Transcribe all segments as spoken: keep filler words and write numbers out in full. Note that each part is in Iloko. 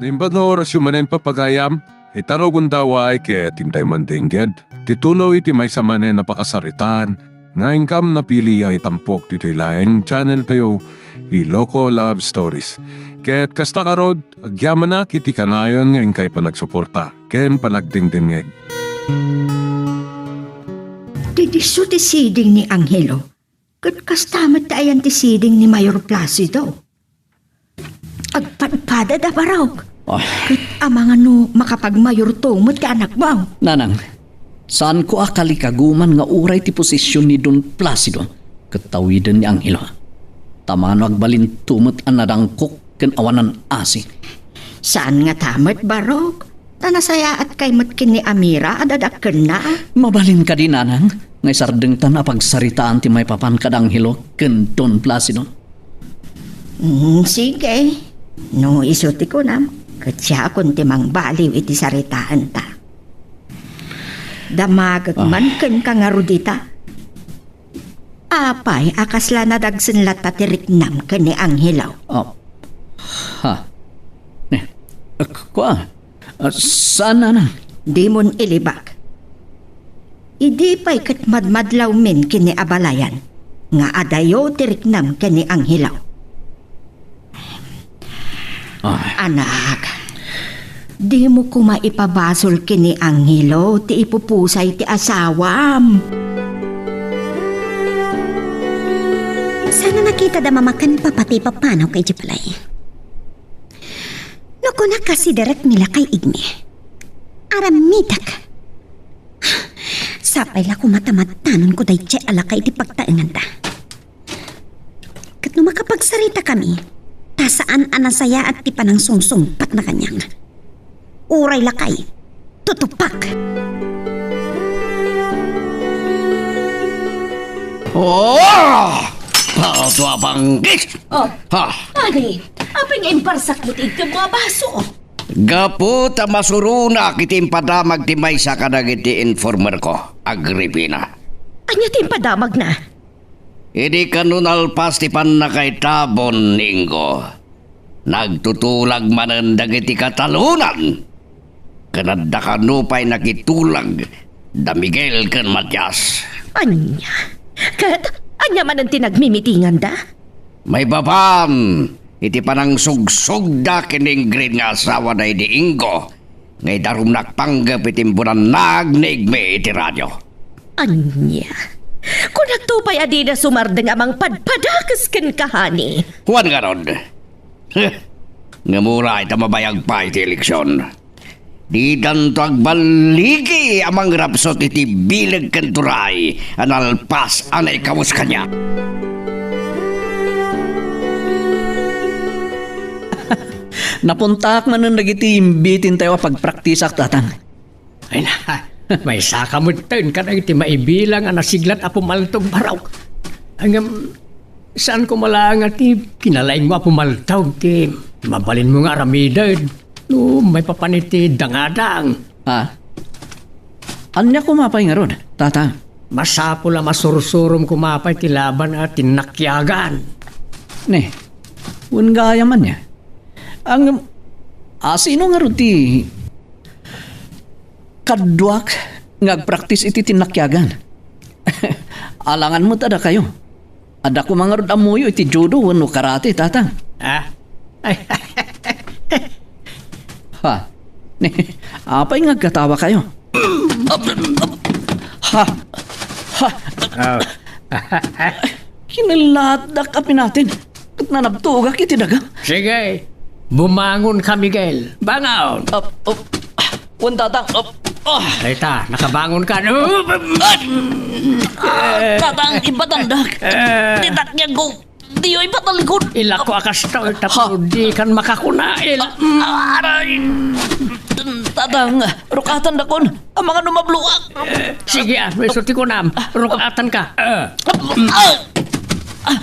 Imbag nga orasyo manen, papagayam, ita rugonda, ket intay mandengngeg ti tuloy ti maysa manen a pakasaritaan nga inkam napili a itampok ditoy laeng channel tayo, Iloko Love Stories. Ket kasta ngarud, agyamanak iti kanayon nga inkay panagsuporta ken panagdengdengngeg. Ti disso ti siding ni Angelo, ket kasta met ti ayan ti siding ni Mayor Placido. Agpadpadada, Barok. Ah. Ket amangan no makapagmayorto met ti anakmo. Nanang, saanko a kalikaguman nga uray ti posisyon ni Don Placido ket tawiden ni Angelo. Ta mano agbalinto met a nadangkok ken awanan asi. Saan ngata met, Barok? Ta nasayaatkay met ken ni Amira a dadakkelna. Mabalin kadi, Nanang, nga isardengtan a pagsaritaan ti maipapan kad Angelo ken Don Placido? Mm, sige. No isu ti kunam, ket siakon ti mangbaliw iti saritaanta. Damagek Ah. man kenka ngarud ita. Apay a kasla nadagsen latta ti riknam ken ni Angelo? Ah. Ha? Eh, kua? Ah, saan, Nanang? Dimon ilibak. Idi pay ket madmadlawmin ken ni abalayan nga adayo ti riknam ken ni Angelo. Ah. Anak, dimo koma ipabasol ken ni Angelo ti ipupusay ti asawam. Saan a nakitada Mama ken Papa ti ipapanawko idiay balay? No kunak a siderek ni lakay Igme, aramidek. Sapay la koma ta madanonko daydiay a lakay iti pagtaenganda. Ket no makapagsaritakami, ta saan a nasayaat ti panangsungsungpatna kaniak. Uray lakay, tutupak. Oh! Pato a banggis! Oh, Ha? Ani, apay nga imparsak mo ti igkam nga baso? Gapu ta masuronak iti impadamag ti maysa kadagiti informer ko, Agripina. Ania ti impadamagna? Idi kano nalpas ti pannakaitabon ni Ingo, nagtutulag manen dagiti katalonan. Ken adda kano pay nakitulag da Miguel ken Matias. Ania? Ket ania manen ti nagmimitinganda? Maipapan iti panangsugsogda ken ni Ingrid nga asawa daydi Ingo, nga idarumnak panggep iti imbunannaag ni Igme iti radio. Ania? Kunakto pay a dida sumardeng a mangpadpadakes kenka, honey. Wen ngarud. Ngem uray ta mabayag pay ti eleksion, didanto agballigi a mangrapsut iti bileg ken turay a nalpas a naikawes kaniak. Napuntaak manen dagiti imbitintayo a pagpraktisak, Tatang. Ay na, maysaka metten kadagiti maibilang a nasiglat a pumaltog, Barok. Ngem, saan koma laeng a ti kinalaingmo a pumaltog ti mabalinmo nga aramiden no maipapan iti dangadang. Ha? Ania koma pay ngarud, Tatang? Masapul a masursurom koma pay ti laban a tinnakiagan. Ne, wen gayam ania? Ang, a, sino ngarud ti kaduak nga agpraktis iti tinnakiagan? Alangan met a dakayo. Adda koma ngarud ammoyo iti judo wenno karate, Tatang? Ah? Ha? Apay nga agkatawakayo? Ha? Ha? Ah. Kinalaatdak a pinatin ket nanabtogak iti daga. Sige. Bumangon ka, Miguel. Bangon. Up, up. Wen, Tatang. Up. Ah. Dayta, nakabangon ka. Ah, Tatang, ipatandak. Eh. Ti takiagko, diyo ipatalikod. Ilako a kastoy, tapno dikan makakuna. Il- Ah, aray. Tatang, rukatandakon. Amangan no mabloak. Eh, sige, ah, no isu ti kunam. Rukatanka. Eh. Ah! Ah!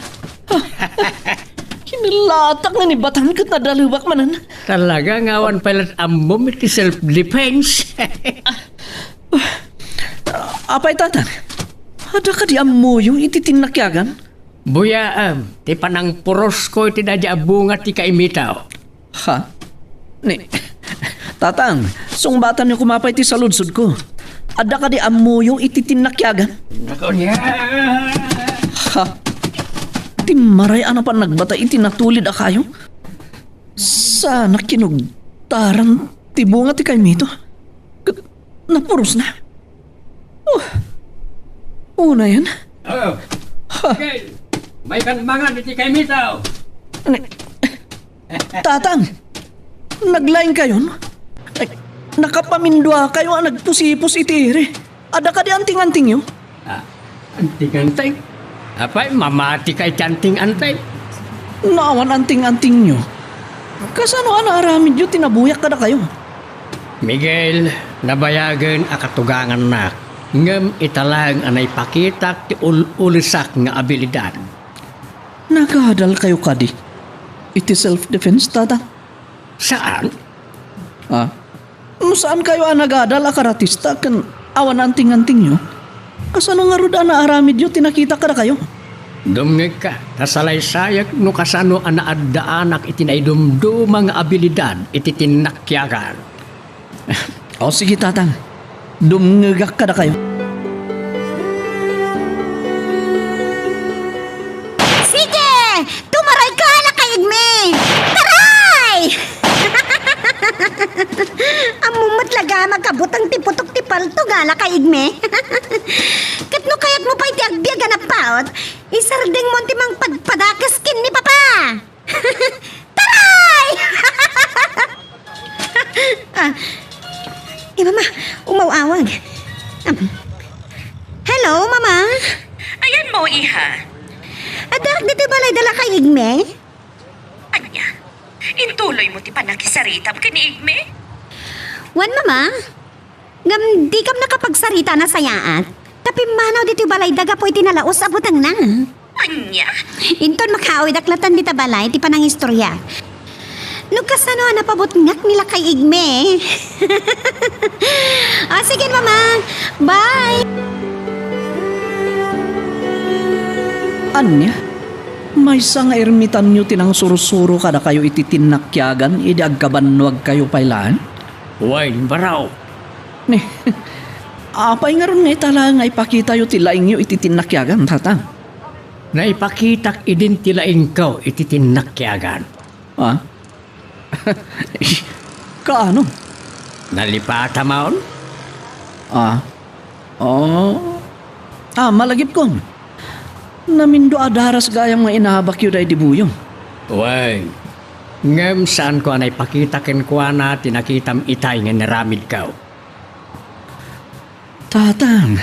Kinalatak nga ni Batan ket nadalewak manen. Talaga nga awan pay la't ammom iti self-defense. Apay, Tatang, adda kadi ammoyo iti tinnakiagan? Buyaem ti panangpurosko iti daydi a bunga ti kaimitaw. Ha? Ni, Tatang, sungbatanyo koma pay ti saludsodko. Adda kadi ammoyo iti tinnakiagan? Ako niya. Ha? Dimmaray a napan nagbata iti natulid a kayo? Saan a kinugtaran ti bunga ti kaymito? Ket napurosna. Oh, unayen. Oh. Ha. Okay. Maykan mangan iti kaymito. Ni, Tatang, naglaingkayon? Ay, nakapaminduakayo a nagpusipos iti iri. Adda kadi anting-antingyo? Ah, anting-anting? Apay, mamatika iti anting-anting? No awan anting-antingyo, kasano a naaramidyo ti nabuyak kadakayo? Miguel, nabayagen a katugangannak, ngem ita laeng a naipakitak ti ul-ulisak nga abilidad. Nagadalkayo kadi iti self-defense, Tatang? Saan? Ah? No saankayo a nagadal a karatista ken awan anting-antingyo, kasano ngarud a naaramidyo ti nakita kadakayo? Dumngegka, ta salaysayek no kasano a naaddaanak iti naidumduma nga abilidad iti tinnakiagan. O, sige, Tatang. Dumngegak kadakayo. Sige! Tumaray ka, lakay Igme! Taray! Ammom met la gayam a kabuteng ti putok ti palto, lakay Igme. Ket no kayatmo pay ti agbiag a napaut, isardengmo ti mangpadpadakes ken ni Papa. Taray! Ah, ni Mama, umaw-awag. Am, hello, Mama? Ayanmo, iha. Addaak ditoy balayda, lakay Igme? Ania? Intuloymo ti pannakisaritam ken ni Igme? Wen, Mama. Ngem dikam nakapagsarita a nasayaat. Ta pimmanaw ditoy balayda gapu iti nalaus a butengna. Ania? Inton makaawidek latta dita balay ti panangistorya. No kasano a napabutngak ni lakay Igme. Ah, sige, Mama. Bye! Ania? Maysa nga ermitanyo ti nangsursuro kadakayo iti tinnakiagan idi agkabannuagkayo pay laeng? Wen, baro. Ni, apay ngarud nga ita laeng nga ipakitayo ti laingyo iti tinnakiagan, Tatang? Naipakitak idin ti laingko iti tinnakiagan. Ah? Kaano? Nalipatamon? Ah. Oh. Ah, malagipkon. Namindo a daras gayam nga inabakyo daydi buyo. Wen, ngem saanko a naipakita kenkuana ti nakitam itay nga inaramidko. Tatang,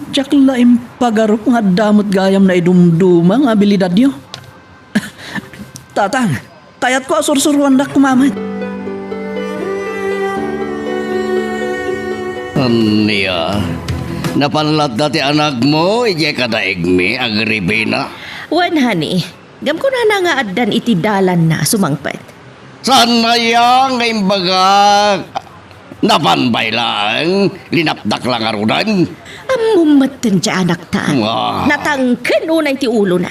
diak la impagarup nga adda met gayam naidumduma nga abilidadyo. Tatang, kayatko a sursuroandak koma met. Ania? Napan latta ti anakmo idiay kada Igme, Agripina? Wen, honey. Ngem kunana nga addan iti dalanna a sumangpet. Saan aya nga imbagak? Napan pay laeng, linapdak la ngaruden. Ammom metten ti anakta. Ah. Natangken unay ti ulona.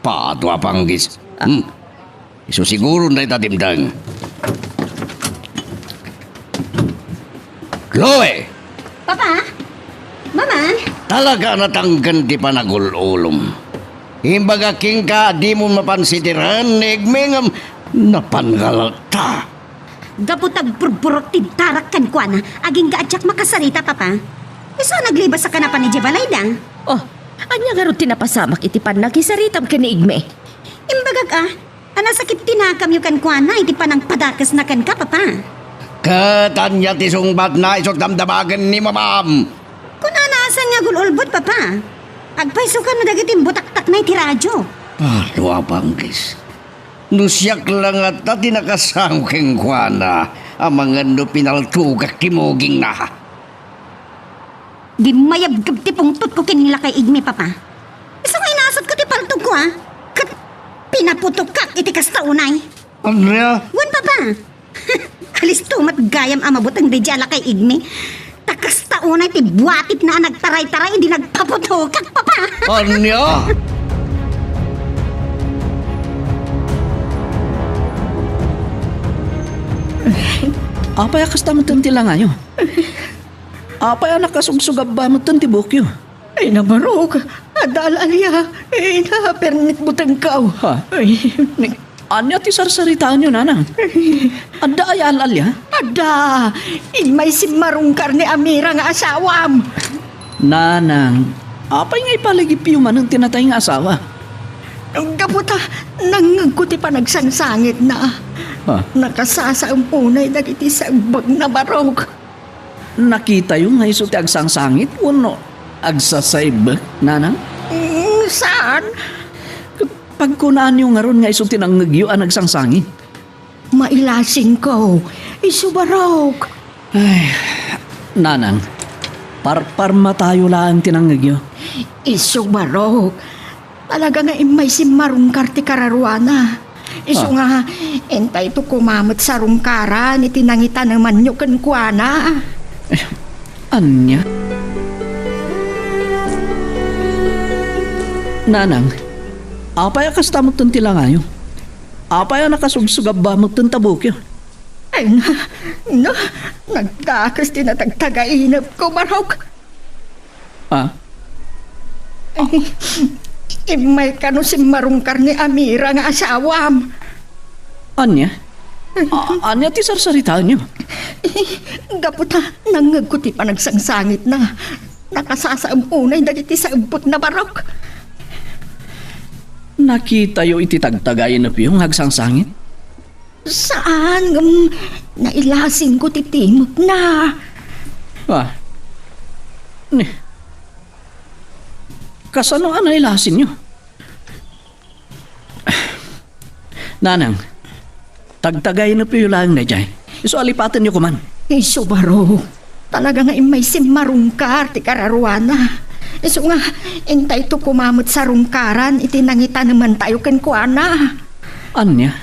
Pato a panggis. Ah. Hmm. Isu siguron dayta dimteng. Chloe! Papa? Mama? Talaga a natangken ti panagul-ulom. Imbagak kenka a dimo mapan sitiren ni Igme ngem napan nga latta. Gapu ta agpurpurot ti darak kenkuana, agingga a diak makasarita, Papa. Isu a naglibas a kanapan idiay balayda. Oh, ania ngarud ti napasamak iti pannakisaritam ken ni Igme? Imbagak a, a nasakit ti nakamyo kenkuana iti panangpadakesna kenka, Papa. Ket ania ti sungbatna isu ti damdamagen ni Mamam? Kunana a saan nga agul-ulbod, Papa. Agpayso kano dagiti imbutaktakna iti radio. Palo a panggis. No siak la ngata ti nakasango kenkuana, amangan no pinaltogak ti mugingna. Dimmayabgab ti pungtotko ken ni lakay Igme, Papa. Isu nga inasutko ti paltogko, a. Ket pinaputokak iti kasta unay. Andrea? Wen, Papa. Alisto met gayam a mabuteng daydiay a lakay Igme. Ta kasta unay ti buatitna a nagtaraytaray idi nagpaputokak, Papa. Ania? Apay a kasta metten ti langayo? Apay a nakasugsugabba metten ti buokyo? Ay, nabarok. Adda al-alia. Ay, napernik butengkaw. Ha? Ay, ni- Ania ti sarsaritaenyo, nanang? Adda aya al-alia? Adda. Immay simmarungkar ni Amira nga asawam. Nanang, apay nga ipalagipyo manen ti natay nga asawa? Gapu ta nangngegko ti panagsangsangitna. Ha? Nakasasaem unay dagiti saibbegna, barok. Nakitayo nga isu ti agsangsangit wenno agsasaibbek, nanang? Mm, saan? Ket pagkunaanyo ngarud nga isu ti nangngegyo a nagsangsangit? Mailasingko. Isu barok. Ay, nanang, parparmatayo laeng ti nangngegyo. Isu barok. Talaga nga immay simmarungkar ti kararuana. Isu Ah. nga, intayto koma met sarungkaran iti nangitanemanyo kenkuana. Eh, ania? Nanang, apay a kasta metten ti langayo? Apay a nakasugsugabba metten ta buokyo? Ay, na, na, nagdakes ti natagtagainepko, barok. Ah? Ay, immay kano simmarungkar ni Amira nga asawam. Ania? A-, ania ti sarsaritaenyo? Gapu ta nangngegko ti panagsangsangitna. Nakasasaem unay dagiti saibbekna, barok. Nakitayo iti tagtagainepyo nga agsangsangit? Saan, ngem nailasingko ti timekna. Ah. Ni, kasano a nailasinyo? Nanang, tagtagainepyo laeng daydiay. Isu a lipatenyo koman. Isu barok. Talaga nga immay simmarungkar ti kararuana. Isu nga, intayto koma met sarungkaran iti nangitanemantayo kenkuana. Ania?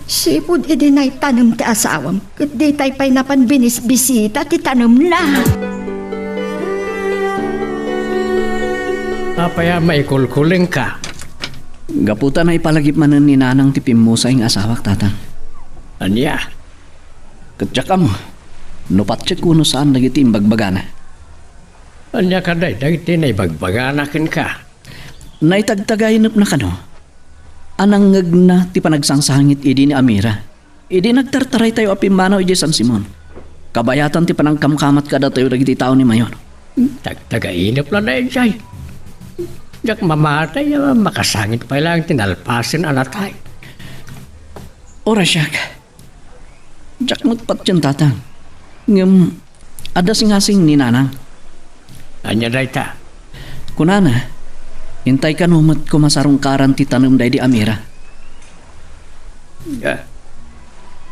Sipud idi naitanem ti asawam, ket ditay pay napan binisbisita ti tanemna. Apay a maikulkulengka? Gapu ta naipalagip manen ni Nanang ti pimmusay nga asawak, Tatang. Ania? Ket diak ammo no patiek wenno saan dagiti imbagbagana. Ania kadi dagiti naibagbagana kenka? Naitagtagainepna kano a nangngegna ti panagsangsangit idi ni Amira, idi nagtartaraytayo a pimmanaw idiay San Simon, kabayatan ti panangkamkamat kadatayo dagiti tao ni Mayor. Tagtagainep la daydiay. Diak mamati a makasangit pay laeng ti nalpasen a natay. Uray siak. Diak met patien, Tatang. Ngem adda singasing ni Nanang. Ania dayta? Kunana, intay kano met koma sarungkaran ti tanem daydi Amira. Ah,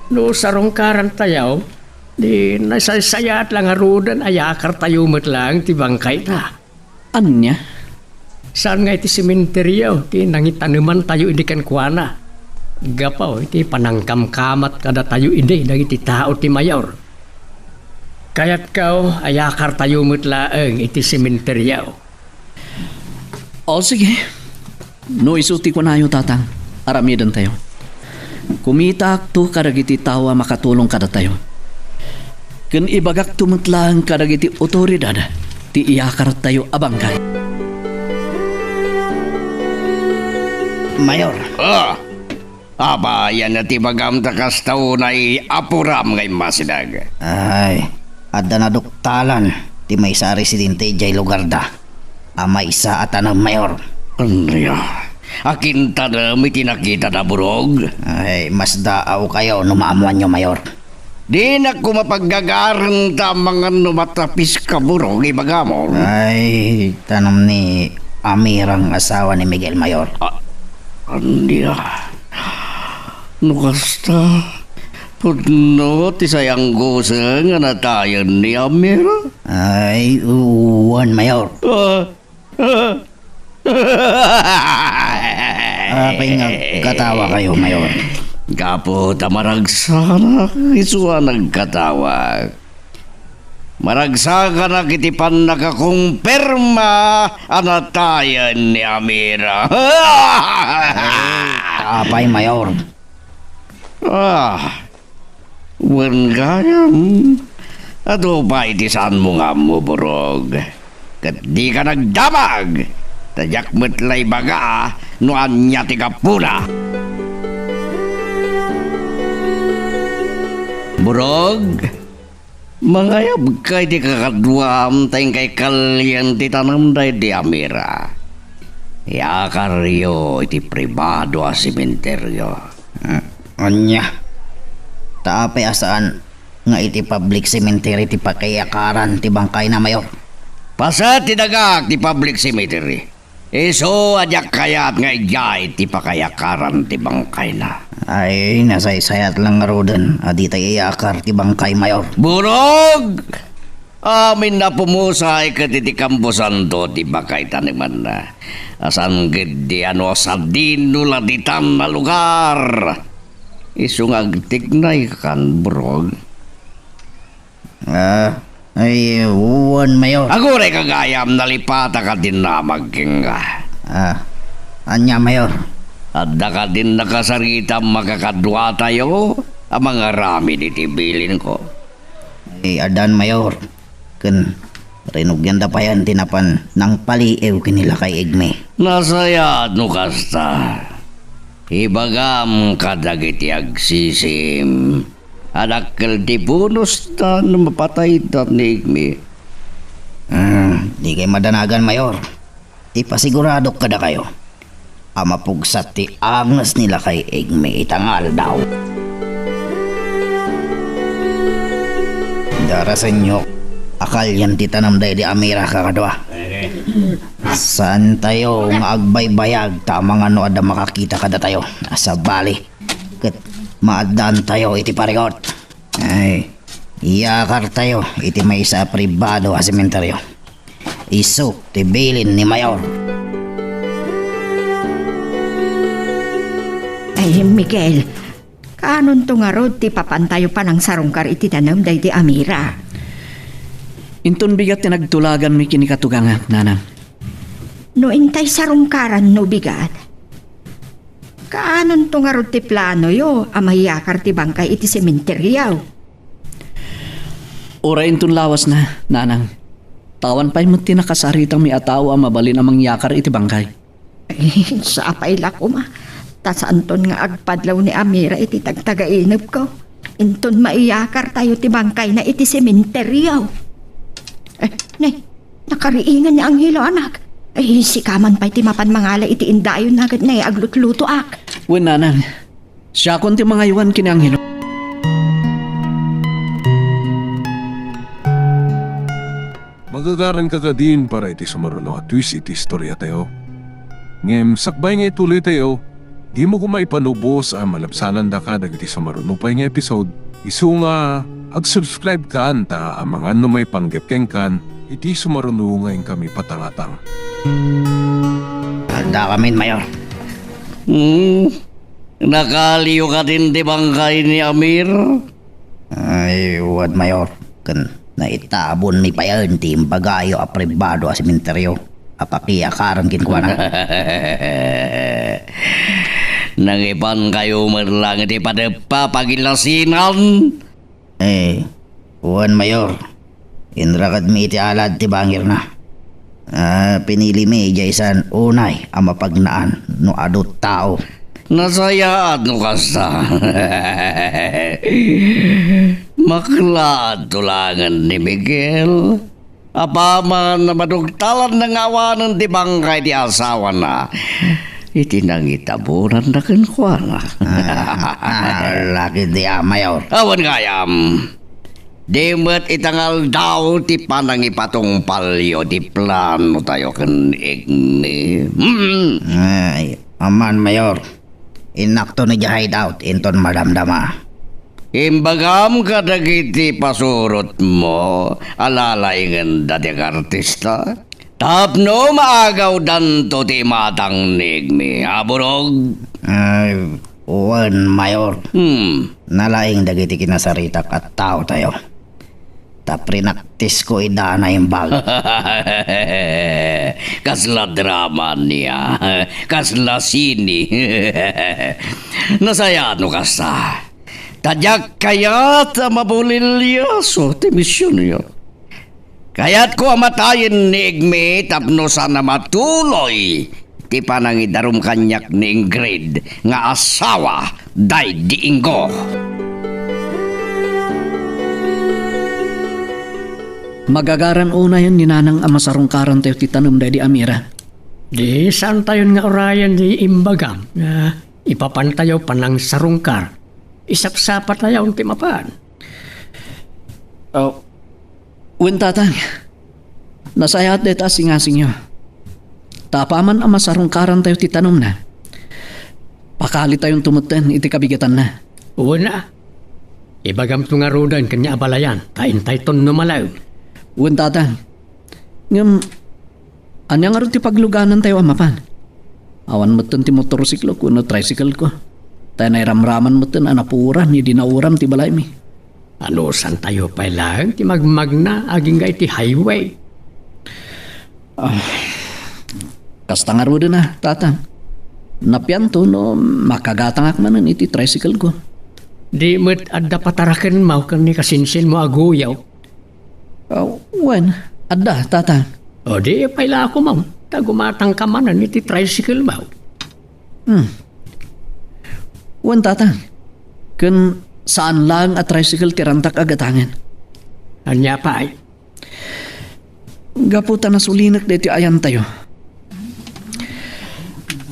no sarungkarantayo, di nasaysayaat la ngaruden a yakartayo met laeng ti bangkayna. Ania? Saan nga iti sementerio ti nangitanemantayo idi kenkuana? Gapu iti panangkamkamat kadatayo idi dagiti tao ti Mayor. Kayatko a yakartayo met laeng iti sementerio. O, sige. No isu ti kunayo, Tatang, aramidentayo. Kumitaakto kadagiti tao a makatulong kadatayo. Ken ibagakto met laeng kadagiti otoridad ti iyakartayo a bangkay. Mayor. Ah! Apay, ania ti ibagam ta kasta unay apuram nga immasideg? Ay, adda naduktalan ti maysa a residente idiay lugarda a maysa a tanem, Mayor. Ania? Akintanem iti nakitada, Burog? Ay, masdaawkayo no maammoanyo, Mayor. Dinak koma paggagarem ta amangan no matapiska, Burog, ibagam. Ay, tanem ni Amira nga asawa ni Miguel, Mayor. Ah, ania? No kasta, pudno ti sayangguseng a natayen ni Amira? Ay, wen, Mayor. Ah. Apay nga agkatawakayo, Mayor? Gapu ta maragsanak isu a nagkatawak. Maragsakanak iti pannakakumpirma a natayen ni Amira. Ay, apay, Mayor? Ah, Wen gayam, adu pay ti saanmo nga ammo, Burog. Ket dika nagdamag, ta diak met la ibaga no ania ti gapuna. Burog, mangayabka iti kakaduam ta inkay kallien ti tanem daydi a mira. Iyakaryo iti pribado a sementeryo. Ah, ania? Ta apay a saan nga iti public cemetery ti pakiyakaran ti bangkayna, Mayor? Paset ti dagak ti public cemetery. Isu a diak kayat nga idiay ti pakayakaran ti bangkayna. Ay, nasaysayat lang ngaruden a ditay iyakar ti bangkay, Mayor. Burog! Amin a pumusay ket iti kamposanto ti pakay tanemanna. A saan ketdi a no sadino la ditan a lugar. Isu nga agtiknaykan, Burog. Ah, ay, wen, Mayor. Aguray ka gayam, nalipatak a dinamag kenka. Ah, ania, Mayor? Adda kadin nakasaritam a kakaduatayo a mangaramid iti bilinko? Ay, addan, Mayor. Ken rinugyan da payen ti napan nangpaliiw ken ni Lakay Igme. Nasayaat no kasta. Ibagam kadagiti agsissim a dakkel ti bonusda no mapatayda ni Igme. Ah, dikay madanagan, Mayor. Ipasiguradok kadakayo a mapugsat ti anges ni Lakay Igme ita nga aldaw. Darasenyo a kallien ti tanem daydi a mira, kakadua. Saantayo nga agbaybayag ta amangan no adda makakita kadatayo. A sabali, ket maaddaantayo iti parigot. Ay, iyakartayo iti maysa a pribado a sementeryo. Isu ti bilin ni Mayor. Ay, Miguel, kaanonto ngarud ti papantayo panangsarungkar iti tanem daydi a mira? Inton bigat ti nagtulaganmi ken ni Katugangak, nanang. No intay sarungkaran no bigat, kaanonto ngarud ti planoyo a mayakar ti bangkay iti sementeryo? Uray inton lawasna, nanang. Ta awan pay met ti nakasaritami a tao a mabalin a mangyakar iti bangkay. Ay, sapay la koma. Ta saanton nga agpadlaw ni Amira iti tagtagainepko. Inton maiyakartayo ti bangkayna iti sementeryo. Eh, ne, nakariingan ni Angelo, anak. Ay, sika man pay ti mapan mangala iti indayonna ket ne, aglutlutoak. Wen, nanang. Siakon ti mangaywan ken ni Angelo. Magagaranka kadin para iti sumaruno a twist iti istoriatayo. Ngem sakbay nga ituloytayo, dimo koma ipanubos a malabsanandaka dagiti sumaruno pay nga episode, isu nga ag-subscribe kan ta amangan no maipanggep kenkan iti sumaruno nga inkami patangatang. Adda kamin, Mayor. Hmm, nakaliyo kadin ti bangkay ni Amir? Ay, wen, Mayor. Ken naitabonmi payen ti imbagayo a pribado a sementeryo a pakiyakaren kenkuana. Nangipankayo met laeng iti padeppa pagilasinan. Eh, wen, Mayor. Inrakadmi iti alad ti bangirna. Ah, pinilimi idiay saan unay a mapagnaan no adu tao. Nasayaat no kasta. Maklaat to laengen ni Miguel. Apaman a madugtalanna nga awanen ti bangkay ti asawana iti nangitabonanna kenkuana. Ah, ah, laki di a, Mayor. Awan gayam. Di met ita nga aldaw ti panangipatungpalyo ti planotayo ken Igme. Hmm. Ay, aman, Mayor. Innakton idiay hideout inton madamdama. Imbagam kadagiti pasurotmo a lalaingenda ti agartista tapno maagawdanto ti imatang ni Igme, a, Burog. Ay, wen, Mayor. Hmm. Nalaing dagiti kinasaritak a taotayo. Ta prinaktisko ida naimbag. Kasla drama ania. Kasla sine. Nasayaat no kasta. Ta diak kayat a mabulilyaso ti misionyo. Kayatko a matayen ni Igmi tapno saan a matuloy ti panangidarum kaniak ni Ingrid nga asawa daydi Ingo. Magagaran unayen ni Nanang a masarungkarantayo ti tanem daydi a mira. Di saantayon nga urayen ti imbagam nga ipapantayo panangsarungkar. Isapsapatayon ti mapan. Oh, wen, Tatang. Nasayaat dayta a singasingyo. Ta apaman a masarungkarantayo ti tanemna, pakalitayon to metten iti kabigatanna. Wen a. Ibagamto ngaruden ken ni abalayan, ta intayton no malaen. Wen, Tatang. Ngem, ania ngarud ti pagluganantayo a mapan? Awan metten ti motorsiklo wenno tricycle ko. Ta nairamraman metten a napuoran idi nauram ti balaymi. Anusantayo pay laeng ti magmagna agingga iti highway? Ah, kasta ngaruden a, Tatang. Napianto no makagatangak manen iti tricycle ko. Di met adda patarakenmo ken ni kasinsinmo a guyaw? Ah, wen, adda, Tatang. O di, pailako maw, ta gumatangka manen iti tricycle maw. Hmm. Wen, Tatang. Ken saan laeng a tricycle ti rantak a gatangen. Ania pay? Gapu ta nasulinek daytoy ayantayo.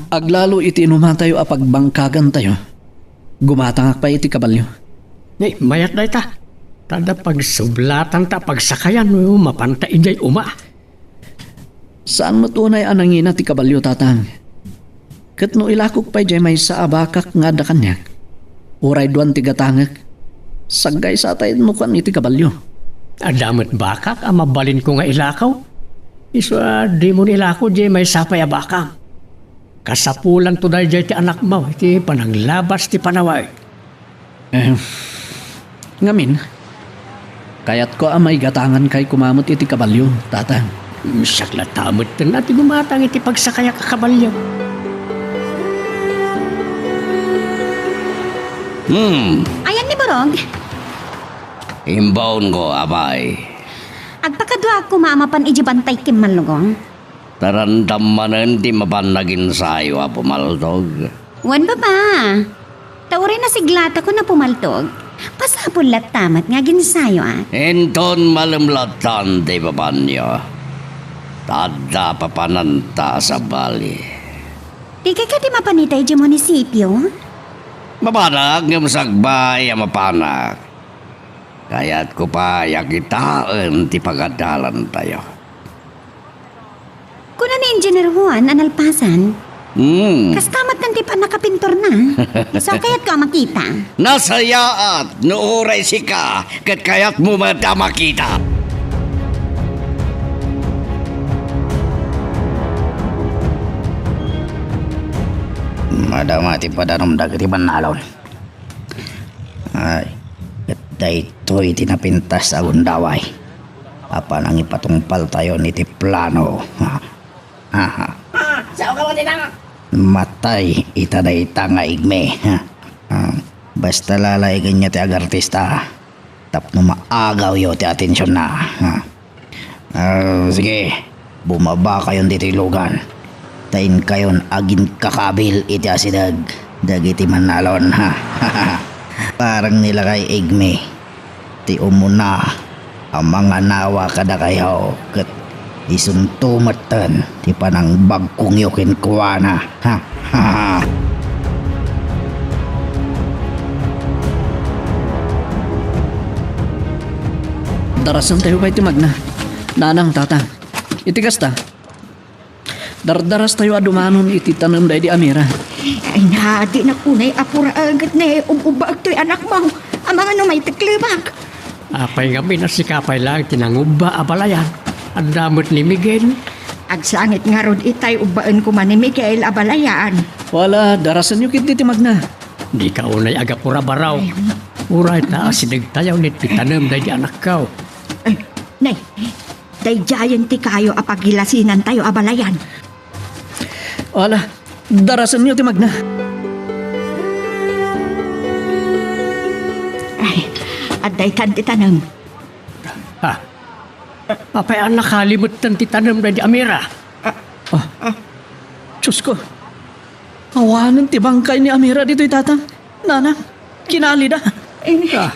Aglalo iti inumatayo a pagbangkagantayo. Gumatangak pay iti kabalio. Ni, mayat dayta. Ta adda pagsublatanta a pagsakayan no mapanta idiay uma. Saan met unay a nangina ti kabalio, Tatang. Ket no ilakok pay diay maysa a bakak nga adda kaniak, uray duan ti gatangek, saggaysatay no kuan iti kabalio. Adda met bakak a mabalinko nga ilakaw? Isu a dimon ilako diay maysa pay a bakam. Kasapulanto daydiay ti anakmo iti pananglabas ti panawen. Eh, ngamin, kayatko a maigatangankay koma met iti kabalio, Tatang. Siak latta metten a ti gumatang iti pagsakayak a kabalio. Hmm. Ayan ni Borog? Imbaonko, apay. Agpakaduaak koma a mapan idiay bantay ken Manlugong. Ta randam manen ti mapan aginsayo a pumaltog. Wen, Papa. Ta uray nasiglatakon a pumaltog, masapul latta met nga aginsayoak. Inton malem lattan ti papanyo, ta adda papananta a sabali. Dika kadi mapan ita idiay munisipio? Mapanak ngem sakbay a mapanak. Kayatko pay a kitaen ti pagadalantayo. Kuna ni Engineer Juan a nalpasan. Hmm. Kasta met ti pannakapinturna. Isu a kayatko a makita. Nasayaat no uray sika ket kayatmo met a makita. Madama ti padanom dagiti bannalon. Ay, ket daytoy ti napintas a gundaway a panangipatungpaltayon iti plano. Ha? Aha. Ah, sao ka mo, Tinang? Matay ita dayta nga Igme. Ha? Ah, basta lalaigennyo ti agartista tapno maagawyo ti atensionna. Ha? Ah, sige, bumabakayon ditoy lugan. Ta inkayon aginkakabil iti asideg dagiti mannalon. Parang ni Lakay Igme ti umuna a manganawa kadakayo ket isunto metten ti panangbagkongyo kenkuana. Ha? Darasentayo pay ti magna. Nanang, Tatang. Iti kasta, dardarastayo a dumanon iti tanem daydi a mira. Ay, na, dinak unay apuraen ket ne, ub-ubbaek toy anakmo. Amangan no maiteklebak. Apay ngamin a sika pay laeng ti nangubba a balayan? Adda met ni Miguel. Agsangit ngarud itay ubbaen koma ni Miguel a balayan. Wala, darasenyo ketdi ti magna. Dika unay agapura, Baraw. Ay. Uray ta asidegtayo iti tanem daydi anakko. Ay, nay, daydiayen ti kayo a pagilasinantayo a balayan. Ala, darasenyo ti magna. Adda itan ti tanem. Ha? Apay a nakali metten ti tanem daydi Amira? Ah, Diyos ko. Awanen ti bangkay ni Amira ditoy, Tatang. Nanang, kinalida. Eh, Ah.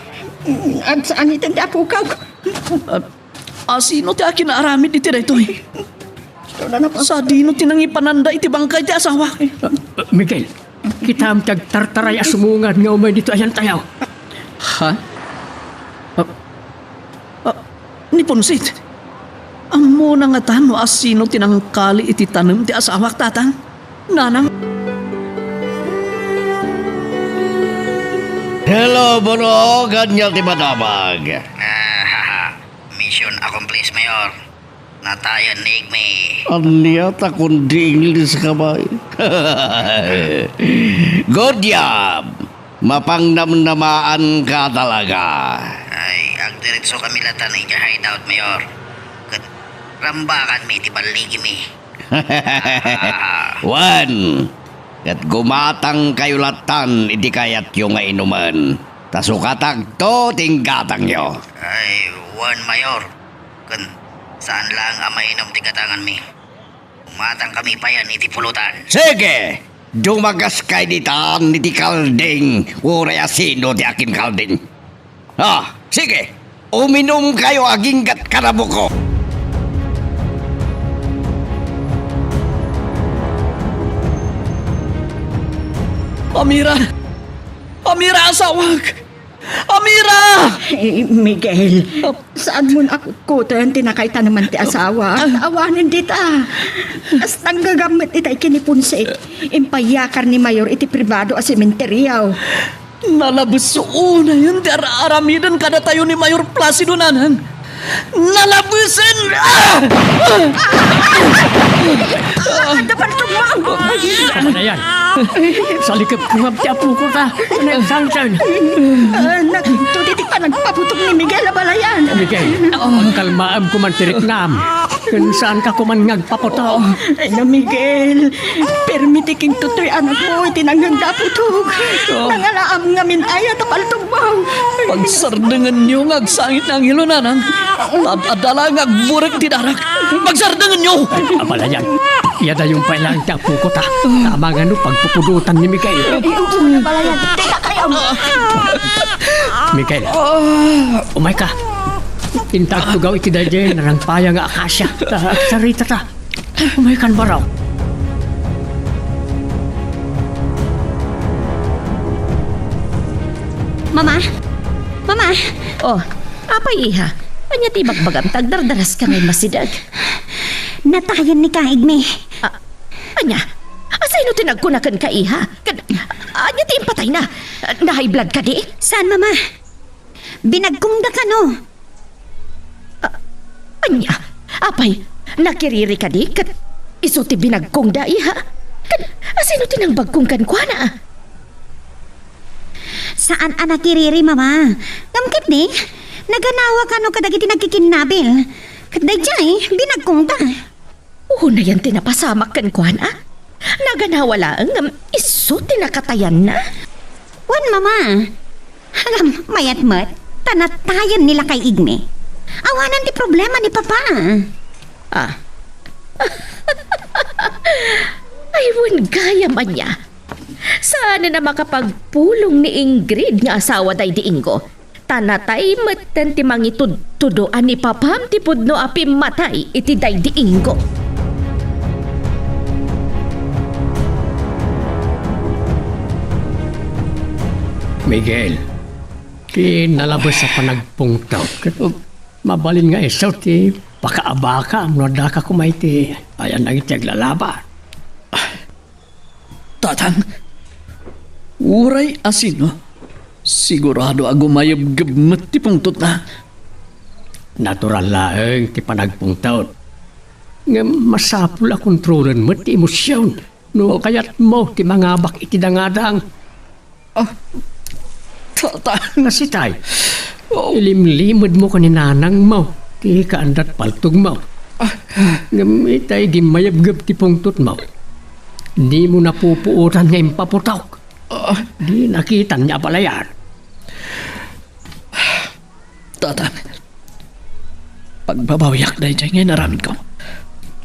Agsaaniten ti apukaw. Ah, asino ti akin aramid iti daytoy? Sadino ti nangipananda iti bangkay ti asawa? Ah, Miguel, kitaem ti agtartaray a sumungad nga umay ditoy ayantayo. Ha? Ah, Ah, ni Ponsit, ammona ngata no asino ti nangkali iti tanem ti asawak, Tatang? Nanang? Hello, Bonok! Ania ti madamag? Ah, haha. Mission accomplished, Mayor. Natayen ni Igme. Ania ta kundi Ingles ka ba? Good job! Mapangnamnamaanka talaga. Ay, agdiretso kami latta idiay hideout, Mayor. Ket rambakanmi ti balligimi. Wen, ket gumatangkayo lattan iti kayatyo nga inumen. Ta sukatagto ti inggatangyo. Ay, wen, Mayor. Ken saan laeng a mainom ti gatanganmi. Umatangkami payen iti pulutan. Sige! Dumagaskay ditan iti kalding, uray asino ti akin kalding. Ah, sige! Uminumkayo aginggat kada buko! Amira! Amira, asawak! Amira! Eh, Miguel, saanmon a kutkoten ti nakaitaneman ti asawa? Awanen dita. Kasta gagammet itay ken ni Ponce. Impayakar ni Mayor iti pribado a sementerio. Nalabes unayen ti ar-aramiden kadatayo ni Mayor Placido, Nanang. Nalabesen! Ah! Adda pantugmo! Kamanayan. Salikep ko nga ti apoko ta. Ano yung sangsan? Ah, nagtudi ti panagpaputog ni Miguel a balayan. Miguel, kalmaam ko man ti riknam. Ken saan ka kuman nga agpaputok? Ay na, Miguel. Permi ti kintutoy anakmo iti nangngang da a putog. Oh. Nangalaam ngamin aya ta paltog Wow! Pagsardengenyo nga agsangit nga anghelo, Nanang. Ad-adda la nga agburek ti darak. Pagsardengenyo! Abalayan, iyadayon pay laeng ti apoko ta. Tama nga no pagpupudotan ni Miguel. Abalayan, teka kayo! Miguel, umayka. Inta agtugaw iti daydiay narangpaya nga akasia. Ta, agsarita ta. Umaykan, Baraw. Mama? Mama? Oh, apay, iha? Ania ti ibagbagam ta agdardaraska nga immasideg? Natayen ni Kaigmi. Ah, ania? Asino ti nagkuna kenka, iha? Ken, ania ti impatayna? Na-high blood kadi? Saan, Mama? Binagkongda kano? Ah, ania? Apay, nakiriri kadi ket isu ti binagkongda, iha? Ket asino ti nangbagkong kenkuana? Saan a nakiriri, Mama. Ngem ketdi, naganawa kano kadagiti nagkikinnabil. Ket daydiay, binagkongda. Unayen ti napasamak kenkuana. Naganawa laeng ngem isu ti nakatayanna. Wen, Mama. Ngem mayat met, ta natayen ni Lakay Igme. Awanan ti problema ni Papa. Ah. Ay, wen gayam ania. Saanen a makapagpulong ni Ingrid nga asawa daydi Ingo. Ta natay metten ti mangitudtudo a ni Papam ti pudno a pimmatay iti daydi Ingo. Miguel, ti nalabes a panagpungtot, ket mabalin nga isu ti pakaabaka no addaka koma iti ayan dagiti aglalaban. Tatang, uray asino, sigurado a gumayebgeb met ti pungtotna. Natural laeng ti panagpungtot. Ngem masapul a kontrolen met ti emosion no kayatmo ti mangabak iti dangadang. Ah, Tatang. Kasitay, Oh. ilimlimedmo ken ni nanangmo ti kaandat paltogmo. Ah. Ngem itay gimmayebgeb ti pungtotmo. Dimo napupuotan nga impaputok. Ah. Di nakitan nga abalayan. Tatang, pagbabawiak daydiay nga inaramidko.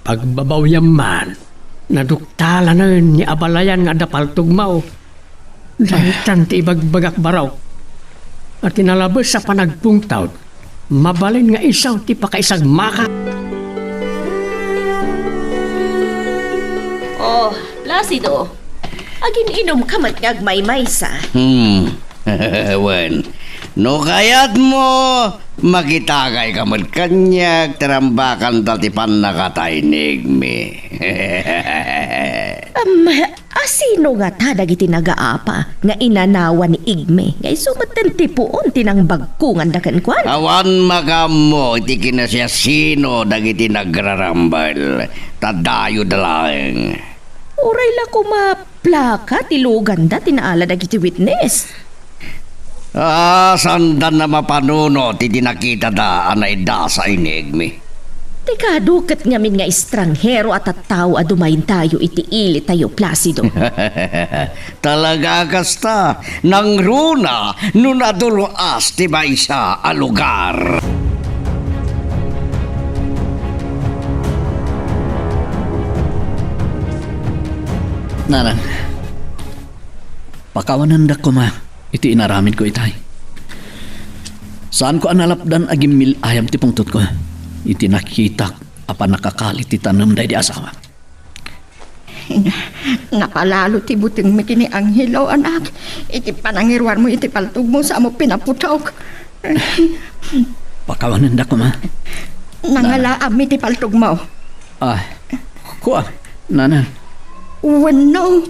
Pagbabawiam man, naduktalan ni abalayan nga adda paltugmo. Daytan ti ibagbagak, Barok. A ti nalabes a panagpungtawd, mabalin nga isu ti pakaisagmaka. Oh, Placido. Agin-inumka met nga agmaymaysa. Hmm. Wen, no kayatmo, makitakayka met kaniak, ti rambakanta ti pannakatay ni Igmi. Am, a sino ngata dagiti nagaapa nga inanawan ni Igmi nga isu metten ti puon ti nangbagkonganda kenkuana? Awan makaammo iti kinasiasino dagiti nagrarambel, ta dayoda laeng. Uray la koma plaka ti luganda ti naala dagiti witness. Ah, saandan a mapanunot iti nakitada a naidasa ni Igmi. Ti kadu ket ngamin nga estranghero a tattao a dumaydayo iti ilitayo, Placido. Talaga a kasta, nangruna no nadul-as ti maysa a lugar. Nanang, pakawanendak koma iti inaramidko itay. Saanko a nalapdan a gimmil-ayam ti pungtotko iti nakitak a pannakakali ti tanem daydi asawak. Napalalo ti butengmi ken ni Angelo, anak, iti panangiruarmo iti paltogmo sa ammo pinaputok. Pakawanendak koma. Nangalaam iti paltogmo. Ah, kua, Nanang. Wenno,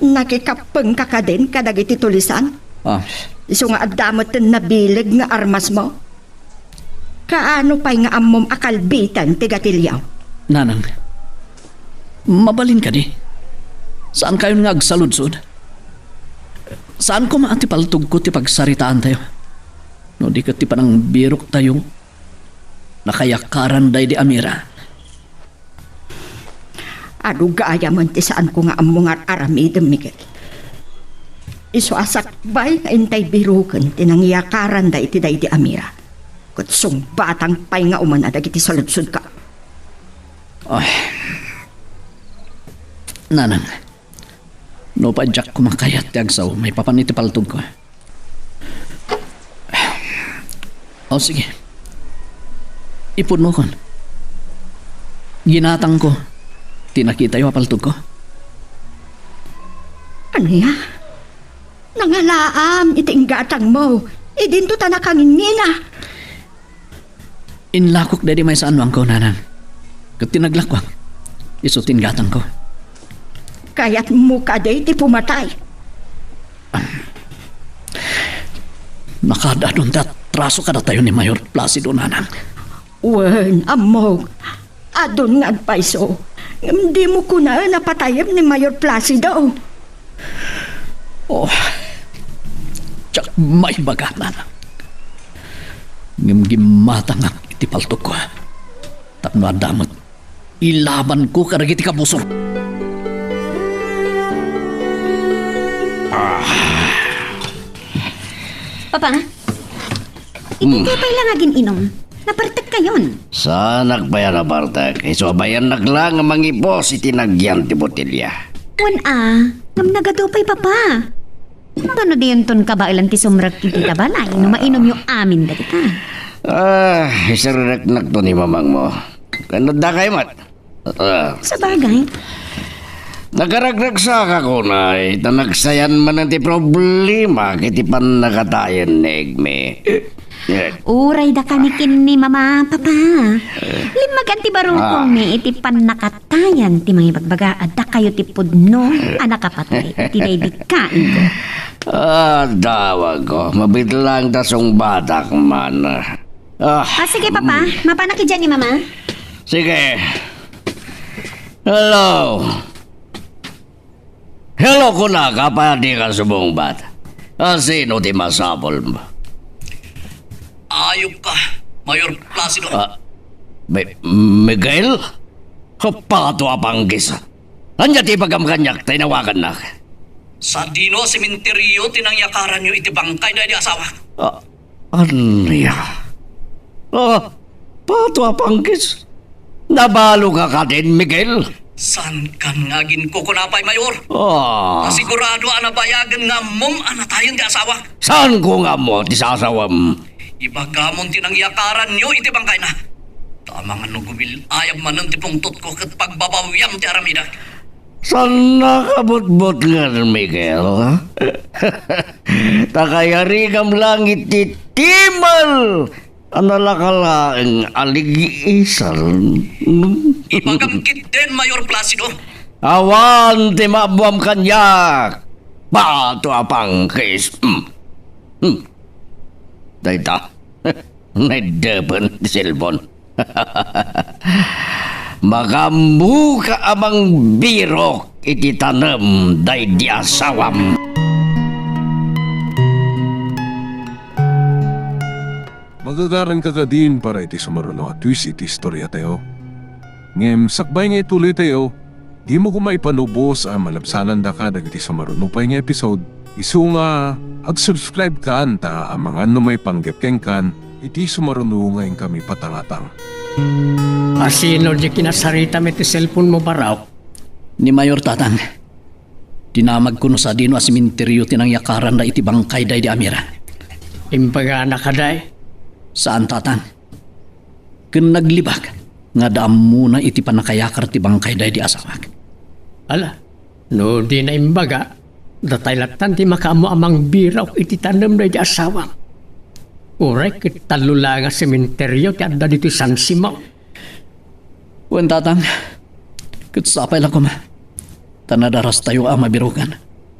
nakikappengka kadin kadagiti tulisan? Ah. Isu nga adda met nabileg nga armasmo? Kaano pay nga ammom a kalbitan ti gatilio? Nanang, mabalin kadi? Saankayon nga agsaludsod? Saan koma a ti paltogko ti pagsaritaantayo? No di ket ti panangbiroktayo, nakayakaran daydi Amira. Adu gayamen ti saanko nga ammo nga ar-aramidem, Miguel. Isu a sakbay nga intay biroken ti nangyakaran daydi Amira. Ket sungbatang pay nga umuna dagiti saludsodko. Ay. Nanang, no pay diak koma kayat ti agsao maipapan iti paltogko. O, sige. Ipudmokon. Ginatangko ti nakitayo a paltogko. Ania? Nangalaam iti inggatangmo. Idinto ta nakangingina. Inlakok daydi maysa a nuangko, Nanang. Ket ti naglakuak, isu ti inggatangko. Kayatmo kadi ti pumatay? Nakaad-adun ti atraso kadatayo ni Mayor Placido, Nanang. Wen, ammok, adun nga agpayso. Ngem dimo kunaen a patayem ni Mayor Placido. Oh, diak maibaga, Nanang. Ngem gimmatangak iti paltogko. Tapno adda met ilabanko kadagiti kabusor. Papa, iti Hmm. pay la nga agin-inum, napartekkayon. Saanak pay a napartek? Isu a bayannak la nga mangipos iti nagyan ti botelya. Wen a, ngem nagadu pay, Papa. Ngano diyonton kabaelan ti sumrek iti balay no mainumyo amin dagita? Ah, isirreknakto ni mamangmo. Ken adda kayat met? Ah. Sabagay. Nagaragragsakak unay, ta nagsayan manen ti problema iti pannakatayen ni Igmi. Eh. Uray dakami ken ni Mama, Papa. Limmagan ti barukongmi Ah. iti pannakatayan ti mangibagbaga a dakayo ti pudno a nakapatay iti daydi kainko. Ah, dawagko, mabitlang ta sungbatak man. Ah. Ah, sige, Papa. Mm. Mapanak idiay ni Mama. Sige. Hello. Hello, kunak, apay a dika sumungbat? A, sino ti masapulmo? Ayupka, Mayor Placido. Ah, Mi-, Miguel? Pato a panggis. Ania ti ibagam kaniak ta inawagannak? Sadino a sementeryo ti nangyakaranyo iti bangkay daydi asawak? Ah, ania? Ah, Pato a Pangkis, nabalo ka kadin, Miguel? Saan kan nga aginkukuna pay, Mayor? Ah. Sigurado a nabayagen nga ammom a natayen ti asawak. Saan ko nga ammo ti sasawem? Ibagamon ti nangyakaranyo iti bangkayna. Ta amangan no gumil-ayab manen ti pungtotko ket pagbabawiam ti aramidek. Saan nakabutbutngen, Miguel? Ta kayarigam langit ti timal a nalaka laeng a ligisan. Ibagam ketdin, Mayor Placido. Awan ti maammoam kaniak, Pato a Pangkis. Hmm. Hmm. Dayta. Naiddepen ti cellphone. Magammoka a mangbirok iti tanem daydi asawam. Magagaran ka kadin para iti sumaruno a twist iti istoriatayo. Ngem sakbay nga ituloytayo, dimo koma ipanubos a malabsanandaka dagiti sumaruno pay nga episode. Isu nga, ag-subscribe kan ta amangan no maipanggep kenkan iti sumaruno nga inkami patangatang. Asino di kinasaritam iti cellphone mo, Barok? Ni Mayor, Tatang. Dinamagko no sadino a sementeryo ti nangyakaran da iti bangkay daydi Amira. Imbagana kadi? Saan, Tatang. Ken naglibak nga adda ammona iti pannakayakar ti bangkay daydi asawak. Ala, no dina imbaga, datay lattan ti makaammo a mangbirok iti tanem daydi asawam. Uray ket tallo laeng a sementeryo ti adda ditoy San Simon. Wen, Tatang, ket sapay la koma ta nadarastayo a mabirokan.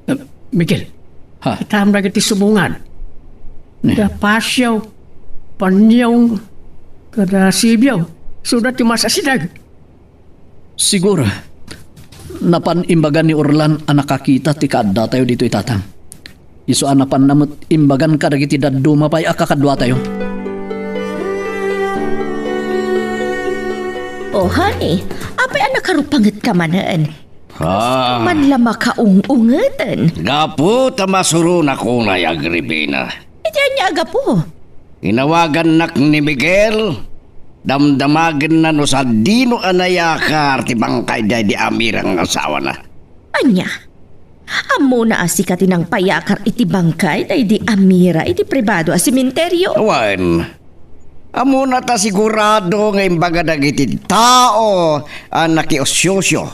Eh, Miguel, ha? Itam dagiti subongan. Ni? Da Pasio, Panyong, kada Sibio, suda ti masasideg. Siguro, napan imbagan ni Orlan a nakakita ti kaaddatayo ditoy, Tatang. Isu a napanna met imbagan kadagiti dadduma pay a kakaduatayo. O, honey, apay a nakarupangetka manen? Ah. Man la makaung-ungeten. Gapu ta masuronak unay, Agripina. Iti ania a gapu? Inawagannak ni Miguel, damdamagenna no sadino a nayakar ti bangkay daydi Amira nga asawana. Ania? Ammona a sika ti nangpayakar iti bangkay daydi Amira iti pribado a sementeryo? Wen, ammona ta sigurado nga imbaga dagiti tao a nakiusiusio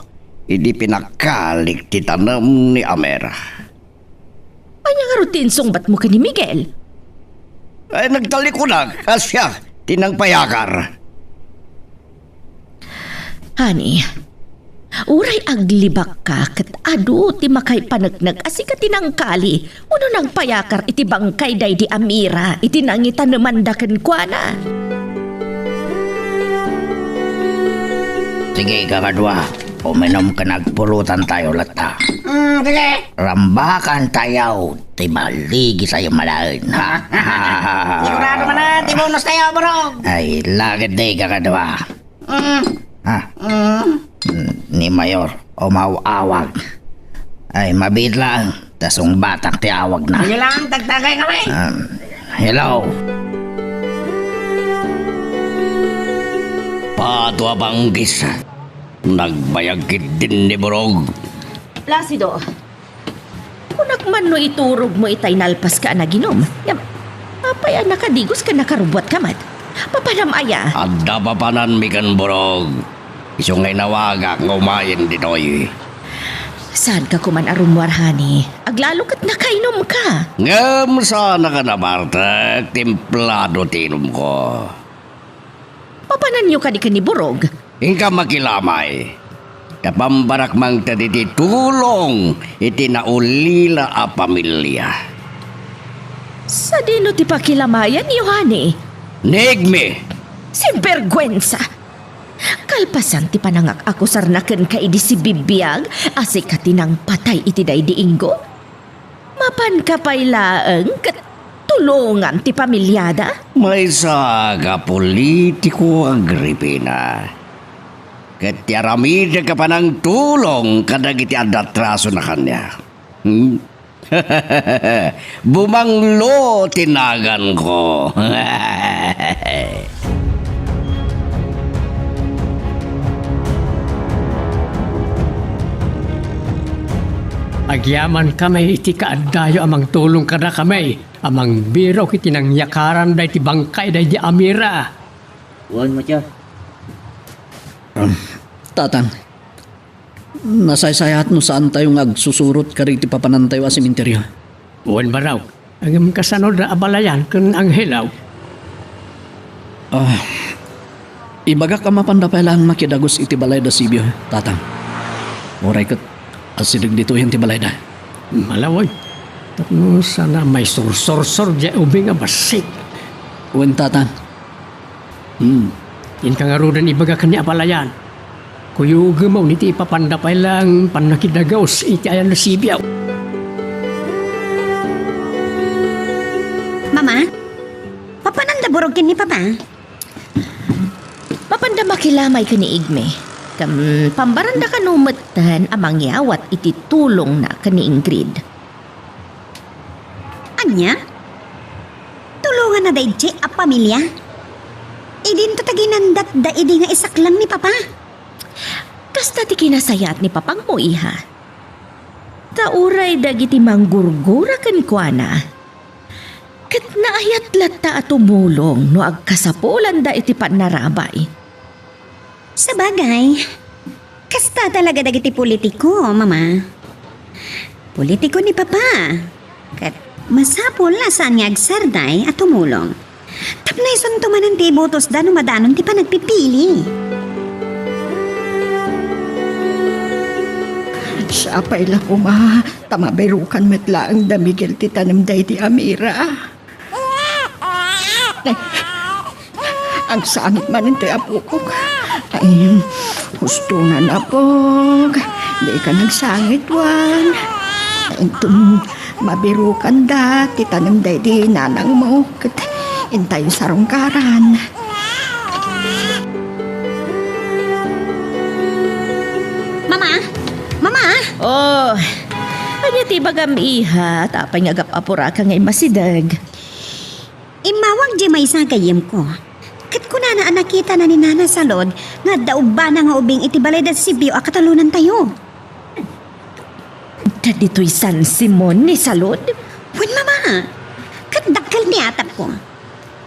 idi pinakalik ti tanem ni Amira. Ania ngarud ti insungbatmo ken ni Miguel? Ay, nagtalikunak a siak ti nangpayakar. Honey, uray aglibakka ket adu ti makaipaneknek a sika ti nangkali wenno nangpayakar iti bangkay daydi Amira iti nangitanemanda kenkuana. Sige, kakadua, uminom ken agpulotantayo latta. Mm, sige. Rambakantayo ti maligitayo malaen, ha? Sigurado manen ti bonostayo, Borog. Ay, lagad di, kakadua. Mm. Ha? Mm. Mm, ni Mayor, umaw-awag. Ay, mabiit lang, ta sungbatak ti awagna. Sige lang, tagtagay kami. Um, hello? Pato a Pangkis, nagbayag ketdin ni Borog. Placido, kunak man no iturogmo itay nalpaska a naginum. Ngem, apay a nakadigos ken nakarubbuatka met? Papanam aya? Adda papananmi ken Borog. Isu nga inawagak nga umayen ditoy. Saanka koman a rummuar, honey. Aglalo ket nakainumka. Ngem saanka a nabartek, templado ti inumko. Papananyo kadi ken ni Borog? Inka makilamay. Ta pambarak mangted iti tulong iti naulila a pamilia. Sadino ti pakilamayan, Yohane? Negme! Sinberguensa! Kalpasan ti panangak-akusarna kenka idi sibibiag a sika ti nangpatay iti daydi Ingo? Mapanka pay laeng ket tulongam ti pamiliada? Maysaak a politiko, Agripina. Ket ti aramidek a panangtulong kadagiti adda atrasona kaniak. Hmm? Bumanglo ti naganko. Agyamankami iti kaaddayo a mangtulong kadakami a mangbirok iti nangyakaran daydi bangkay daydi Amira. Wen, Matya. Um, Tatang, nasaysayaat no saantayo nga agsusurot kadagiti papanantayo a sementeryo. Wen, Barok. Ngem kasano da abalayan ken Angelo? Ah, ibagak a mapanda pay laeng makidagus iti balay da Sibio, Tatang. Uray ket asideg ditoyen ti balayda. Malawag. Tapno saan a maisursursor diay ubing a bassit. Wen, Tatang. Hmm. Inka ngaruden ibaga ken ni abalayan. Kuyogem a iti ipapanda pay laeng pannakidagus iti ayan da Sibio. Mama, papananda Burog ken ni Papa? Mapanda makilamay ken ni Igme. Ken pambaranda kano metten a mangyawat iti tulongna ken ni Ingrid. Ania? Tulonganna daydiay a pamilia? Idinto ta ginandatda idi nga isaklang ni Papa. Kasta ti kinasayaat ni Papangmo, iha. Ta uray dagiti manggurgura kenkuana, ket naayat latta a tumulong no agkasapulanda iti pannarabay. Sabagay, kasta talaga dagiti politiko, Mama. Politiko ni Papa. Ket masapul a saan nga agsardeng a tumulong. Tapno isunto manen ti ibutosda no madanon ti panagpipili. Siapay la koma, ta mabirukan met laeng da Miguel ti tanem daydi Amira. Agsangit manen ti apok. Ay, husto nga napog. Dika nagsangit, wen. Inton mabirukan da ti tanem daydi nanangmo, ket intayo sarungkaran. Mama! Mama! Oh, ania ti ibagam, iha? Apay nga agap-apuraka nga immasideg? Immawag diay maysa a gayyemko. Ket kunana a nakitana ni Nana Salud nga adda ubbana nga ubing iti balay da Sibio a katalonantayo. Adda ditoy San Simon ni Salud? Wen, Mama. Ket dakkel ti atapko.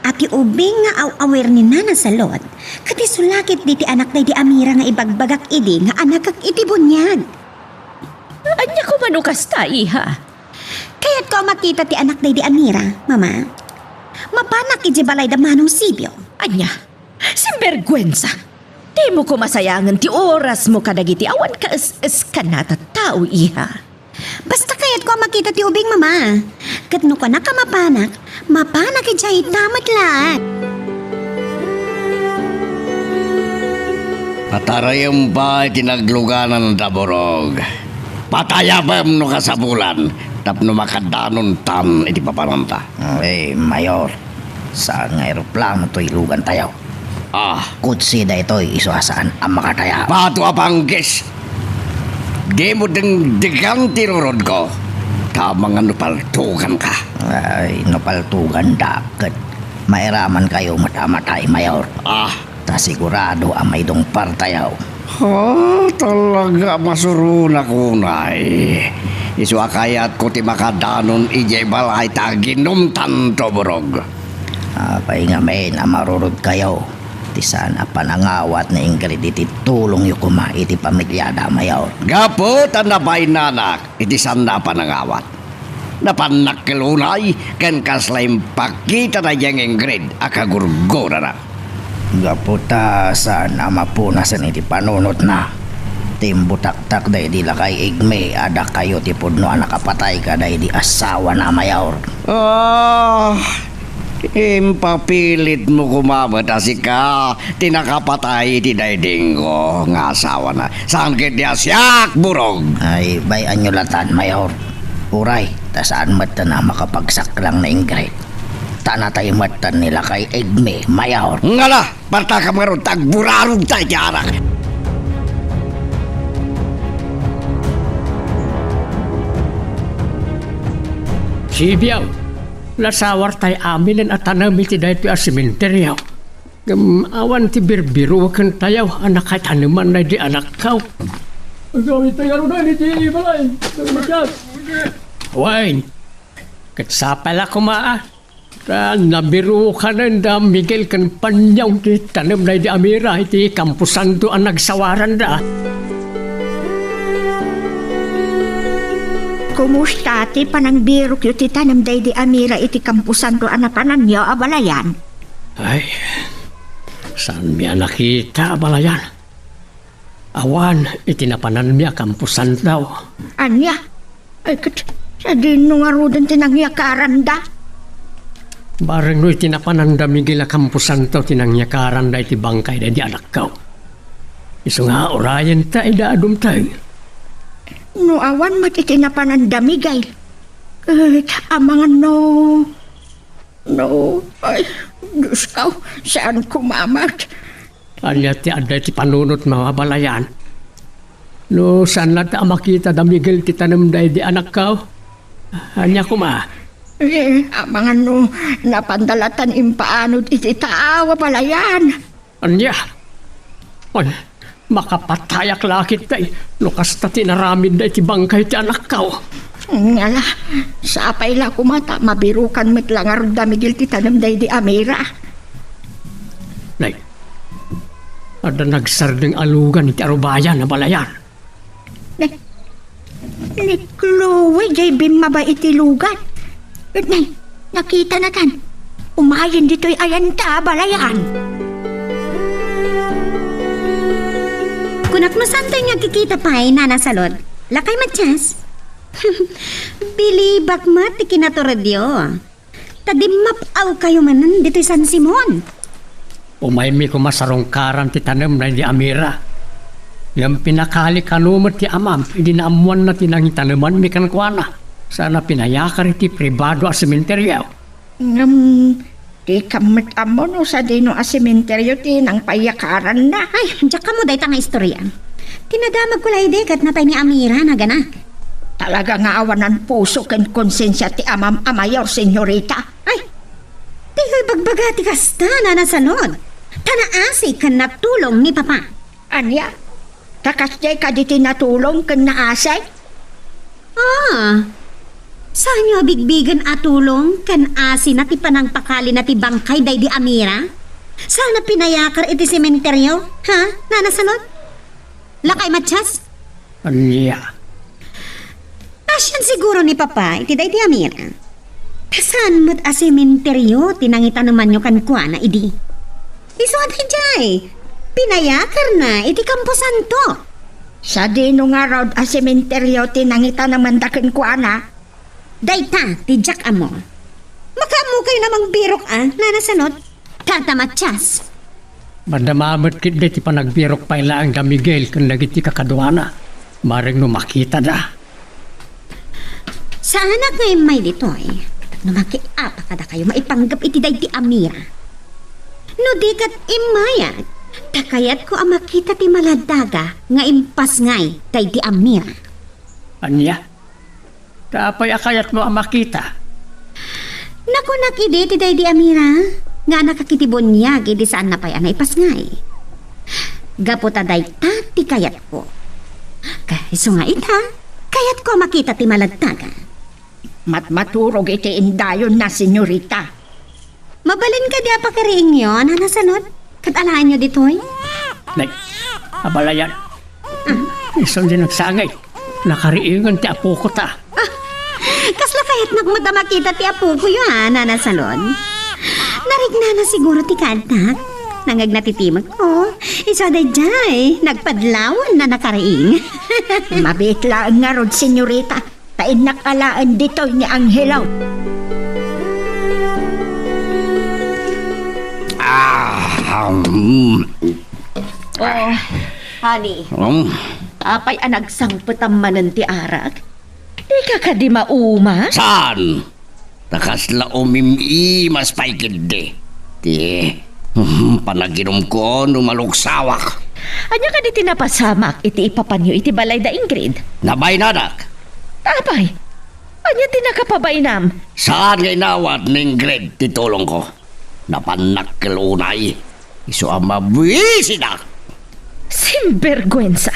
A ti ubing nga aw-awir ni Nana Salud, ket isu la ketdi ti anak daydi Amira nga ibagbagak idi nga anakek iti buniag. Ania koma no kasta, iha? Kayatko a makita ti anak daydi Amira, Mama. Mapanak idiay balay da Manong Sibio. Ania? Sinberguensa! Dimo koma sayangen ti orasmo kadagiti awan kaes-eskan a tattao, iha. Basta kayatko a makita ti ubing, Mama. Ket no kunak a mapanak, mapanak idiay ita met laeng. Patarayem pay ti naglugananda, Burog. Patayabem no kasapulan tapno makadanontan iti papananta. Ay, Mayor, saan nga eroplano toy lugantayo. Ah. Kotse daytoy isu a saan a makatayab. Bato a panggis! Dimo dengdegan ti rurodko. Tama nga no paltuganka. Ay, no paltugandak, ket mairamankayo met a matay, Mayor. Ah. Ta sigurado a maidungpartayo. Ah, talaga a masuronak unay. Isu a kayatko ti makadanon idiay balay ta aginumtanto, Burog. Apay ngamin a marurodkayo ti saan a panangawat ni Ingrid iti tulongyo koma iti pamiliada, Mayor? Gapu ta nabainanak iti saanna a panangawat. Napannak ket unay ken kasla impakita daydiay nga Ingrid a kagurgurana. Gapu ta saan a mapunasen iti panunotna, timbutaktak daydi lakay Igme a dakayo ti pudno a nakapatay kadaydi asawana, Mayor. Ah, impapilitmo koma met a sika ti nakapatay iti daydingko nga asawana. Saan ketdi a siak, Burog? Ay, bay-anyo latan, Mayor. Uray, ta saan metten a makapagsaklang ni Ingrid. Ta natay metten ni lakay Igme, Mayor. Ngala, partakam ngarud ta agburarogta iti arak. Sibiaw, lasawartay aminen a tanem iti daytoy a sementeryo. Ngem awan ti birbirokentayo a nakaitaneman daydi anakko. Agawid tayo ngaruden iti balay. Nagmatyas. Wen, ket sapay la koma, a. Ta nabirukanen da Miguel ken Panyong ti tanem daydi Amira iti kamposanto a nagsawaranda. Kumusta ti panangbirokyo ti tanem daydi Amira iti kamposanto a napananyo, abalayan? Ay, saanmi a nakita, abalayan. Awan iti napananmi a kamposanto. Ania? Ay, ket sadino ngaruden ti nangyakaranda? Bareng no iti napananda Miguel a kamposanto ti nangyakaranda iti bangkay daydi anakko. Isu nga urayen ta ida a dumteng. No awan met iti napananda Miguel, ket amangan no, no, ay, Diosko, saan koma met. Ania ti adda iti panunotmo, abalayan? No saan latta a makita da Miguel ti tanem daydi anakko? Ania koma? Eh, amangan no napanda latta impaanod iti taaw, abalayan. Ania? Ay, makapatayak la ketdi no kasta ti inaramidda iti bangkay ti anakko. Ngala, sapay la koma ta mabirukan met la ngarud da Miguel ti tanem daydi Amira. Nay, adda nagsardeng a lugan iti arubayan, abalayan. Nay, ni Chloe jay bimmaba iti lugan. Nay, nakitanatan. Umayen ditoy ayan ta, abalayan. Kunak no saantoy nga agkikita pay, Nana Salud. Lakay, Matias. Bilibak met ti kinaturedyo. Ta dimmap-awkayo manen ditoy San Simon. Umaymi koma sarungkaran ti tanem daydi Amira. Ngem pinakali kano met ti amam idi naammoanna ti nangitanemanmi kenkuana. Saan a pinayakar iti pribado a sementerio. Ngem, dikam met ammo no sadino a sementerio ti nangpayakaranna. Ay, diak ammo dayta nga istoria. Ti nadamagko la idi ket natay ni Amira, naganak. Talaga nga awanan puso ken konsensia ti amam a mayor, senyorita. Ay, dikoy ibagbaga ti kasta, Nana Salud. Ta naasi ken natulong ni Papa. Ania? Ta kasdiay kadi ti natulong ken naasi? Ah, saanyo a bigbigen a tulong ken asina ti panangpakalina ti bangkay daydi Amira? Saan a pinayakar iti sementerio, ha, Nana Salud? Lakay, Matias? Ania? Asian siguro ni Papa iti daydi Amira. Ta saan met a sementerio ti nangitanemanyo kenkuana idi? Isu a daydiay, pinayakarna iti kamposanto. Sadino ngarud a sementerio ti nangitanemanda kenkuana? Dayta ti diak ammo. Makaammokayon a mangbirok a, Nana Salud? Tata Matias. Madama met ketdi ti panagbirok pay laeng da Miguel ken dagiti kakaduana. Bareng no makitada. Saanak nga immay ditoy. No makiapa kadakayo maipanggep iti daydi Amira. No di ket immayak, ta kayatko a makita ti maladdaga nga impasngay daydi Amira. Ania? Ta apay a kayatmo a makita? Nakunak idi ti daydi Amira, nga nakakiti buniag idi saanna pay a naipasngay. Gapu ta dayta ti kayatko. Kaisu nga ita, kayatko a makita ti maladdaga. Matmaturog iti indayonna, senyorita. Mabalin kadi a pakariingyo, Nana Salud? Ket alaenyo ditoy? Nay, abalayan. Ah. Isu ti nagsangay. Nakariingen ti apoko ta. Ah, kasla kayatnak met a makita ti apokoyo, a, Nana Salud? Nariknana siguro ti kaaddak. Nangngegna ti timekko. Isu a daydiay, nagpadlawan a nakariing. Mabiit laeng ngarud, senyorita. Ta innak alaen ditoy ni Angelo. Ah, mm. Oh, honey. Mm. Apay a nagsangpetam manen ti arak? Dika kadi maumas? Saan? Ta kasla umim-imas pay ketdi ti, hmm, panaginumko no malugsawak. Ania kadi ti napasamak iti ipapanyo iti balay da Ingrid? Nabaynanak. Apay, ania ti nakapabaynam? Saan nga inawat ni Ingrid ti tulongko? Napannak kel unay. Isu a mabuisidak. Sinberguensa!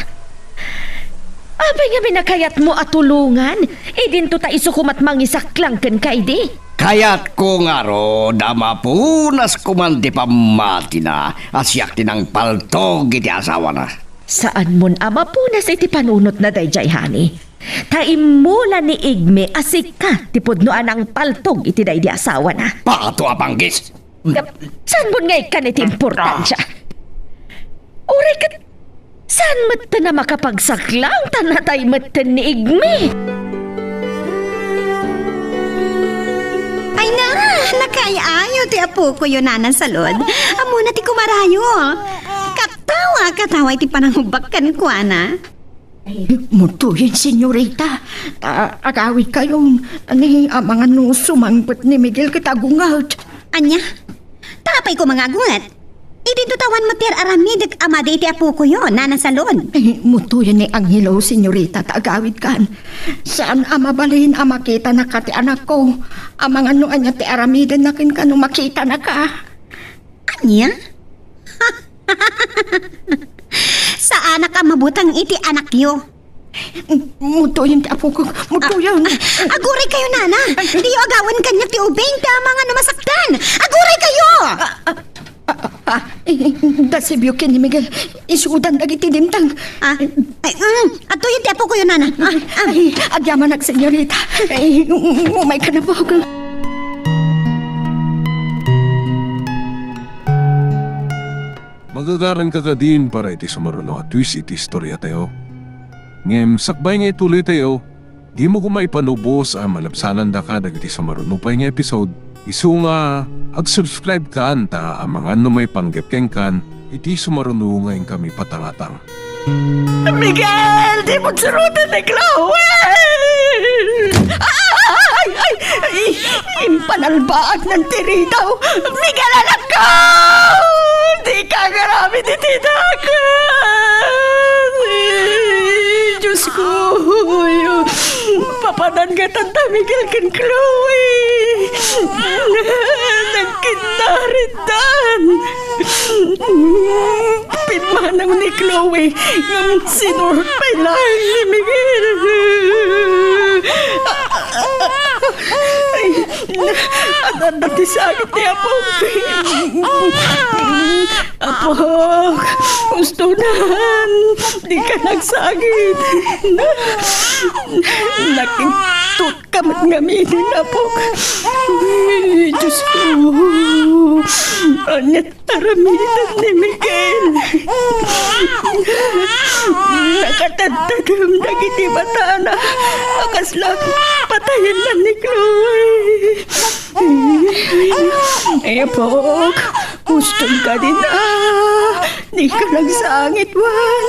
Apay ngamin a kayatmo a tulongan? Idinto ta isu koma ti mangisaklang kenka idi. Kayatko ngarud a mapunas koman ti pammatina a siak ti nangpaltog iti asawana. Saanmon a mapunas iti panunotna daydiay, honey. Ta immula ni Igme a sika ti pudno a nangpaltog iti daydi asawana. Pato a panggis! Saanmon nga ikkan iti importansia? Uray ket saan metten a makapagsaklang ta natay metten ni Igme. Ay na, nakaay-ayo ti apokoyo, Nana Salud. Ammona ti kumarayo. Katawa, katawa iti panangubbak kenkuana. Mutoyen, senyorita, ta agawidkayon, ni amangan no sumangpet ni Miguel ket agunget. Ania? Ta apay koma nga agunget? Idinto ta awan met ti ar-aramidek a madi iti apokoyo, Nana Salud. Mutoyen ni Angelo, senyorita, ta agawidkan. Saan a mabalin a makitanaka ti anakko. Amangan no ania ti aramidenna kenka no makitanaka. Ania? Saanak a mabuteng iti anakyo. Mutoyen ti apok, mutoyen. Ah, ah, aguray kayo, Nana. Diyo agawen kaniak ti ubing ti amangan no masaktan. Aguray kayo! Ah, ah, ah, ah, dasebyo ken ni Miguel. Isudan dagiti dimtang. Ah, ay, mm, adtoyen ti apokoyo, Nana. Ah, ah. Ay, agyamanak, senyorita. Ay, um, um, umayka na po. Magagaranka kadin para iti sumaruno a twist iti istoriatayo. Ngem sakbay nga ituloytayo, dimo koma ipanubos a malabsanandaka dagiti sumaruno pay nga episode, isu nga ag-subscribe kan ta amangan no maipanggep kenkan iti sumaruno nga inkami patangatang. Miguel, dimo suroten ni Chloe! Ay, ay, ay! Impanalbaagnan ti ridaw! Miguel, anakko! Dika agaramid iti dakes! Ay, Diosko! Papanan nga tanta, Miguel ken Chloe! Nagkinnaritdan! Pimmanang ni Chloe ngem sinurot pay laeng ni Miguel. Ay, adda ti sangit ni Apok. Apok, ustonan, dika nagsangit. Nakintut ka met ngamin, Apok. Ay, Diosko. Ania ti aramiden ni Miguel? Nakatadtadem dagiti matana a kasla patayenna ni Chloe. Ay, Apok, uston ka din, a. Dika nagsangit, wen.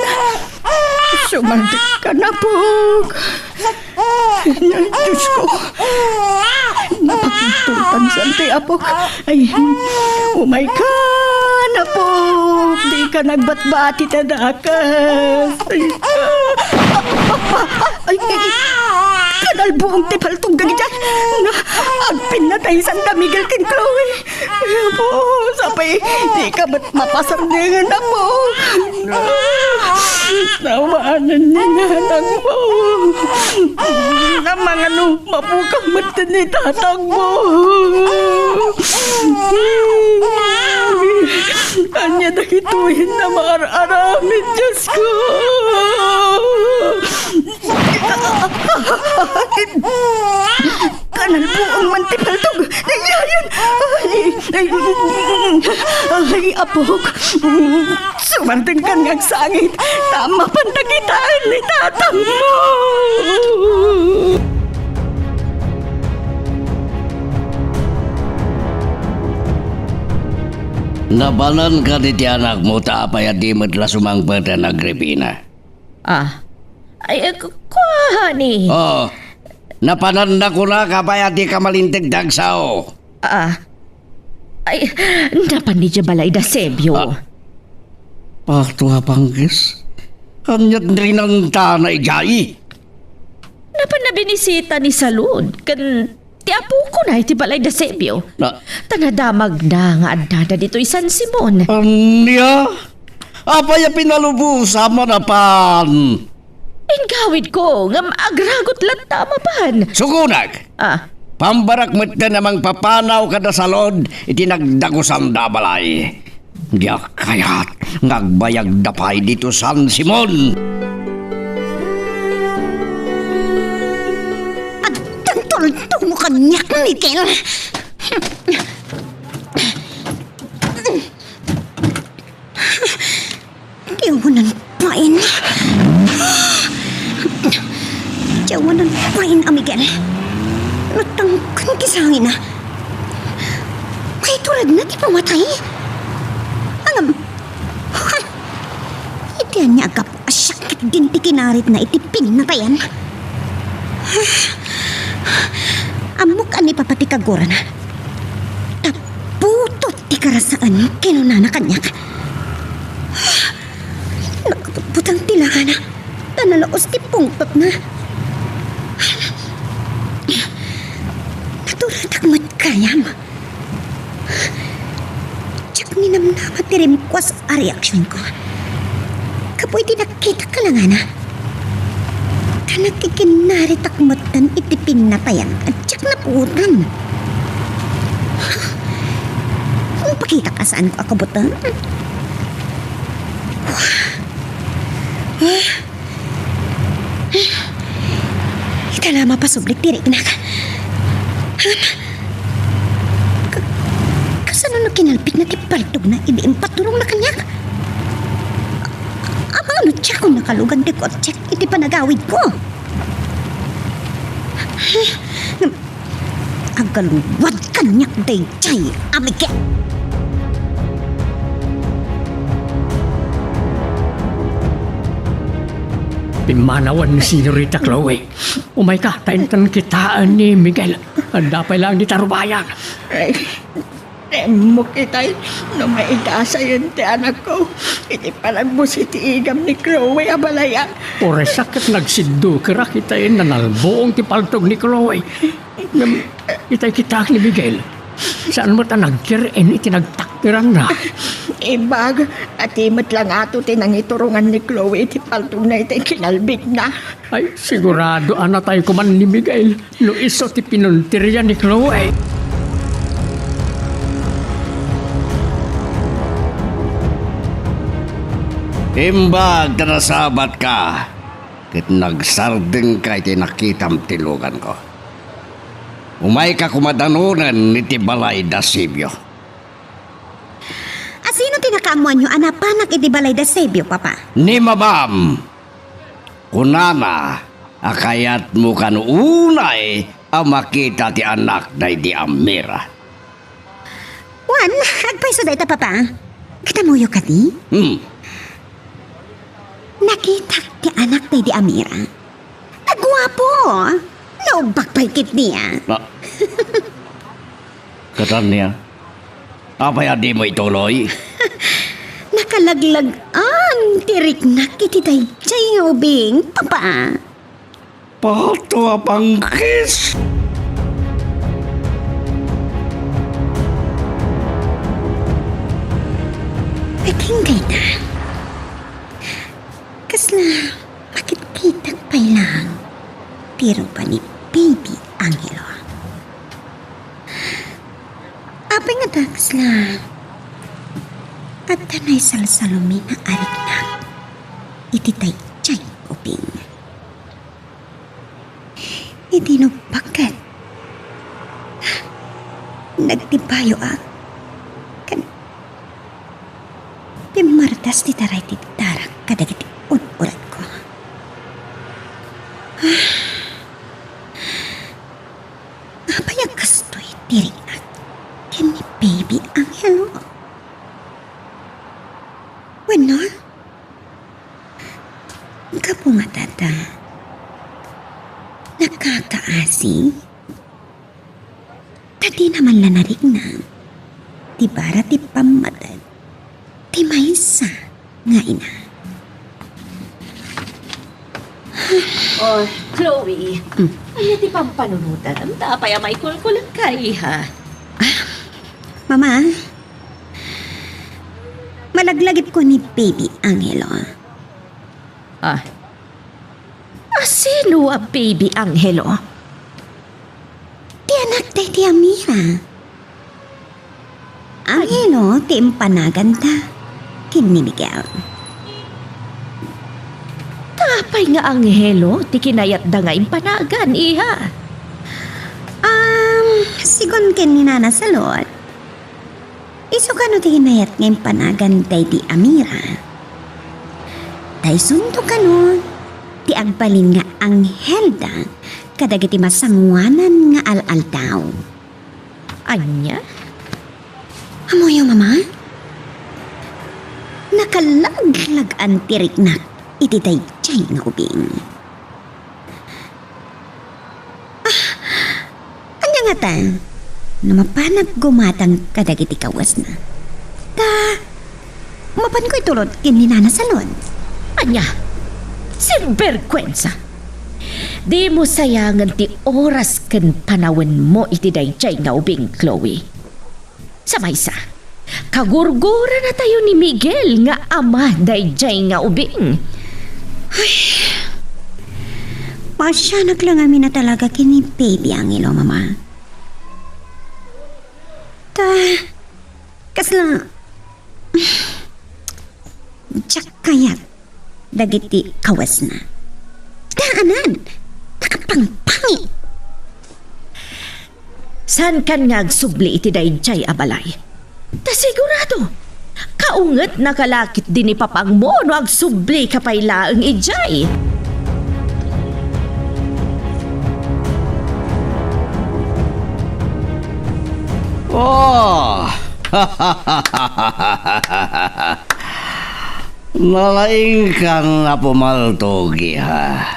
Sumangpet ka, Apok. Diosko, napakintultan san ti Apok. Ay, umayka, Apok. Dika nagbatbati ta dakes. Ay, ay, ay, kanalbuong ti paltog dagiti. Agpinnatay san da Miguel ken Chloe. Apo, sapay, dika met mapasardeng, Apo. Awanen ni nanangmo. Amangan no mapukam met ni tatangmo. Ania dagitoy a maar-aramid, Diosko? Kanalbuong man ti paltog. Ay, ay, ay, ay, Apok. Sumardengkan nga agsangit. Ta mapanta kitaen ni tatangmo. Napananka iti anakmo ta apay a di met la sumangpeten, Agripina? Ah. Ay, eh, ku-, kuani. Oh, napananna kunaka apay a dika malinteg ti agsao? Ah. Ay, napan idiay balay da Sebio. Ah. Pato a panggis? Ania ti rinantana idiay? Napan na binisita ni Salud ken ti apokona iti balay da Sebio. Na- Ta nadamagna nga addada ditoy San Simon. Ania? Apay a pinalubosa a manapan? Inggawidko, ngem agragot latta a mapan. Sugonak! Ah. Pambarak metten a mangpapanaw kada salud iti nagdagusanda a balay. Diak kayat nga agbayagda pay dito San Simon. Agtultulto mo kaniak, Miguel. Ti awanan pain. Ti awanan pain a Miguel. Natangken ti sangina. Maituredna ti pamatay. Ngem, iti ania a gapu a siak ketdin ti kinaritna iti pinnatayan? Ammok a ni Papa ti kagurana. Ta putot ti karasaen, kinunana kaniak. Nakabutbutang ti langana, ta nalaus ti pungtotna. Naturetak met gayam. Diak ninamnama ti rimkuas a reaksionko. Gapu iti nakitak a langana. Ta nakikinaritak metten iti pinnatayan a diak napuotan. Impakitak a saanko a kabuteng. Ita la mapasublik ti riknak. Ka-, kasano no kinalbitna ti paltogna idi impaturongna kaniak? Apay no diakon nakalugan ti kotsek iti panagawidko? Agaluwad kaniak daydiay a Miguel. Pimmanawen ni Señorita Chloe. Umayka, ta inton kitaen ni Miguel. Adda pay laeng dita rubayan. Ay, temmok itay no maidasayen ti anakko iti panagbusi ti igam ni Chloe a balayan. Uray sakit nagsiddukerak itay nanalbuong ti paltog ni Chloe. Ngem, itay kitaak ni Miguel, saan met a nagkir-en iti nagtakderanna. Imbag, a ti met la ngato ti nangiturongan ni Chloe iti paltogna iti kinalbitna. Ay, sigurado a natayko man ni Miguel no isu ti pinuntirya ni Chloe. Imbag ta nasabatka ket nagsardengka iti nakitam ti luganko. Umayka koma danonen iti balay da Sebio. Asino ti nakaammoanyo a napanak iti balay da Sebio, Papa? Ni Mamam. Kunana a kayatmo kano unay a makita ti anak daydi a Mira. Wen, agpayso dayta, Papa. Ket ammoyo kadi? Hmm. Nakitak ti anak daydi a Mira. Aguapo! Naubbak pay ketdi a. Ah. Ket ania? Apay a dimo ituloy? Nakalaglag-an ti riknak iti daydiay nga ubing, Papa. Pato a pangkis! Agingga ita. Kasla makitkitak pay laeng ti rupa ni Baby Angelo. Apay ngata kasla adda naisalsalumina a riknak iti daydiay ubing. Iti nuppaket, nagtibayoak ken pimmardas ti taray ti darak kadagiti ud-uratko. Apay a kastoy ti riknak ken ni Baby Angelo? Wenno, gapu ngata ta nakakaasi? Ta dina man la narikna ti bara ti pammated ti maysa nga ina. Oh, Chloe. Mm. Aya ti pampanunotam, ta apay a maikulkulengka, iha? Ah, Mama, malaglagipko ni Baby Angelo. Ah, Ano a baby, Angelo? Ti anak daydi Amira. Angelo ti impanaganta ken ni Miguel. Ta apay nga Angelo ti kinayatda nga impanagan, iha? Um, sigun ken ni Nana Salot, isu kano ti kinayat nga impanagan daydi Amira. Ta isunto kano ti agbalin nga anghelda kadagiti masangoanan nga al-aldaw. Ania? Ammoyo, Mama? Nakalaglag-an ti riknak iti daydiay nga ubing. Ah, ania ngata? No mapanak gumatang kadagiti kawesna, ta mapanko itulod ken ni Nana Salot. Ania? Sinberkuensa! Dimo sayangen ti oras ken panawenmo iti daydiay nga ubing, Chloe. Sa maysa, kagurguranatayo ni Miguel nga ama daydiay nga ubing. Ay, pasianak la ngamin a talaga ken ni Baby Angelo, Mama. Ta, kasla, diak kayat dagiti kawesna. Daanan, nakapangpangi. Saankan nga agsubli iti daydiay a balay? Ta sigurado, kaungetnaka la ketdi ni papangmo no agsublika pay laeng idiay. Oh! Nalaingkan a pumaltog, iha.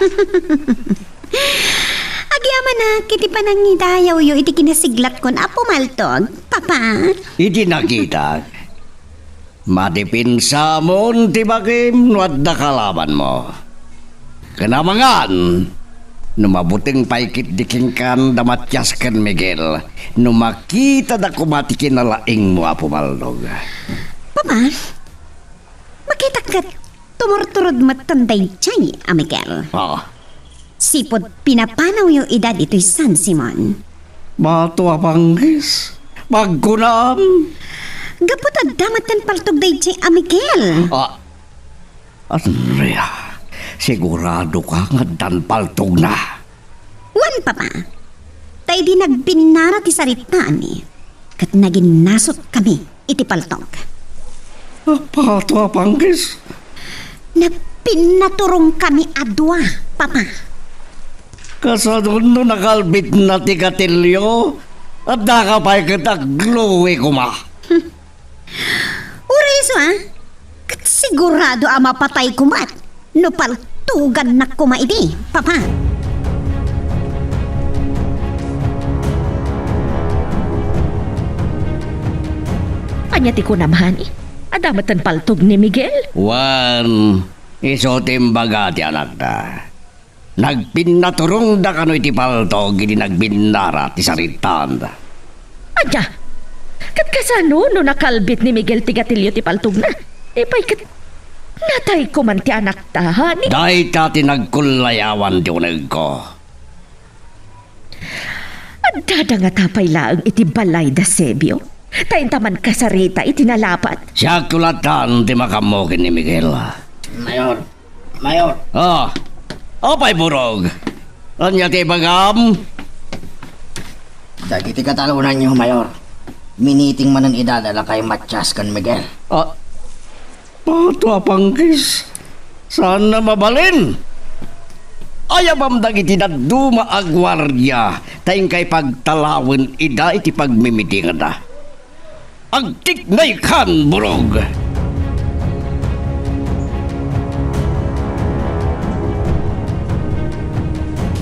Agyamanak iti panangidayawyo iti kinasiglatkon a pumaltog, Papa. Iti nakitak, madipinsamon ti bakim no adda kalabanmo. Ken amangan, no mabuteng pay ketdi kenka da Matias ken Miguel, no makitada koma ti kinalaingmo a pumaltog. Papa, makitak ket tumurturod metten daydiay a Miguel. Ah. Sipud pinapanawyo ida ditoy San Simon. Bato a panggis, pagkunam. Gapu ta adda metten paltog daydiay a Miguel. Ah, Andrea, siguradoka nga addan paltogna? Wen, Papa. Ta idi nagbinnara ti saritaanmi, ket naginnasotkami iti paltog. Apato a panggis? Nagpinnaturongkami a dua, Papa. Kasano no nakalbitna ti gatilio? Addaka pay ket agluwi koma. Hmm. Uray isu, a? Ket sigurado a mapatay koma no paltugannak koma idi, Papa. Ania ti kunam, honey? Adda metten paltog ni Miguel? Wen, isu ti imbaga ti anakda. Nagpinnaturongda kano iti paltog idi nagbinnara ti saritaanda. Ania? Ket kasano no nakalbit ni Miguel ti gatilio ti paltogna? Di pay ket natay koman ti anakta, honey? Dayta ti nagkullayawan ti unegko. Addada ngata pay laeng iti balay da Sebio? Ta inta mankasarita iti nalapat. Siak lattan ti makaammo ken ni Miguel. Mayor, Mayor. Ah, apay, Burog? Ania ti ibagam? Dagiti katalonanyo, Mayor. Miniting manen ida da lakay Matias ken Miguel. Ah, Pato a panggis, saanna mabalin. Ayabam dagiti dadduma a guardia, ta inkay pagtalawen ida iti pagmimitingda. Agtiknaykan, Burog!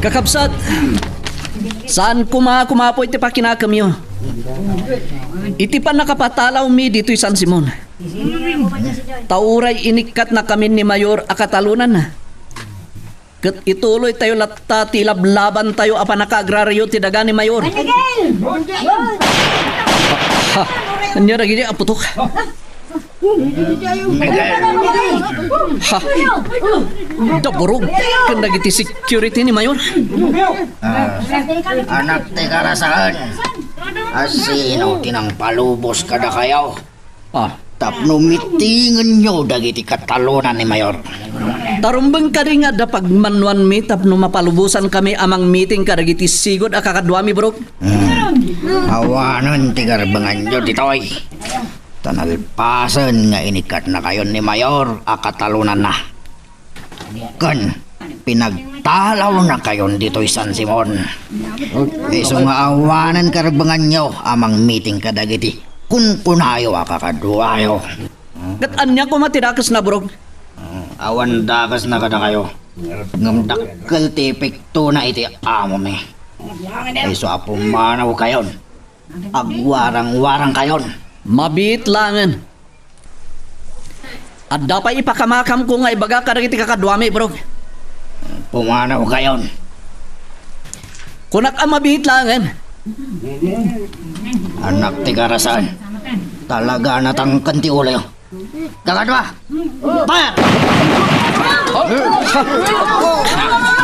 Kakabsat, saan koma kumapo iti pakinakemyo. Iti pannakapatalawmi ditoy San Simon, ta uray inikkatnakamin ni Mayor a katalonanna, ket ituloytayo latta ti ilablabantayo a pannakaagrario ti daga ni Mayor. Miguel! Ha? Ania dagidi a putok? Ha? Daburog ken dagiti security ni Mayor? Ah, anak ti karasaan. Asino ti nangpalubos kadakayo? Ah. Tapno mitingenyo dagiti katalonan ni Mayor. Tarumbeng kadi nga adda pagmanoanmi tapno mapalubosan kami a mangmiting kadagiti sigud a kakaduami, Burog? Hmm. Awanen ti garbenganyo ditoy. Ta nalpasen nga inikatnakayon ni Mayor a katalonanna. Ken pinagtalawnakayon ditoy San Simon. Isu nga awanen karbenganyo a mangmiting kadagiti kunkunayo a kakaduayo. Ket ania koma ti dakesna, Burog? Awan dakesna kadakayo. Ngem dakkel ti epektona iti amomi. Isu a pumanawkayon. Agwarangwarangkayon. Mabiit laengen. Adda pay ipakamakamko nga ibaga kadagiti kakaduami, Burog. Pumanawkayon. Kunak a mabiit laengen. Anak ti karasaan. Talaga natangken ti uloyo. Kakadua! Fire!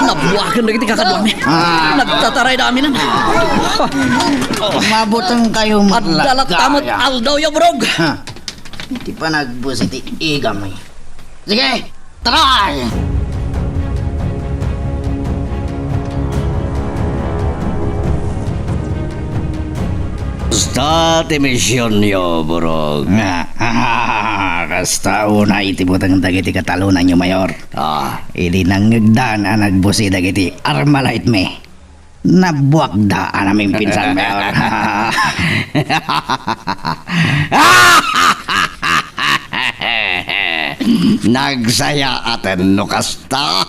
Nabuaken dagiti kakaduami. Ah. Nagtataray da amin. Mabuteng kayo met. Adda latta met aldawyo, Burog. Ha. Ti panagbusi ti igami. Sige, taray! Kasta ti misionyo, Burog. Nga, kasta unay ti buteng dagiti katalonanyo, Mayor. Ah. Idi nangngegdan a nagbusi dagiti Armalite-mi. Nabuakda a namimpinsan, Mayor. Nagsayaaten no kasta.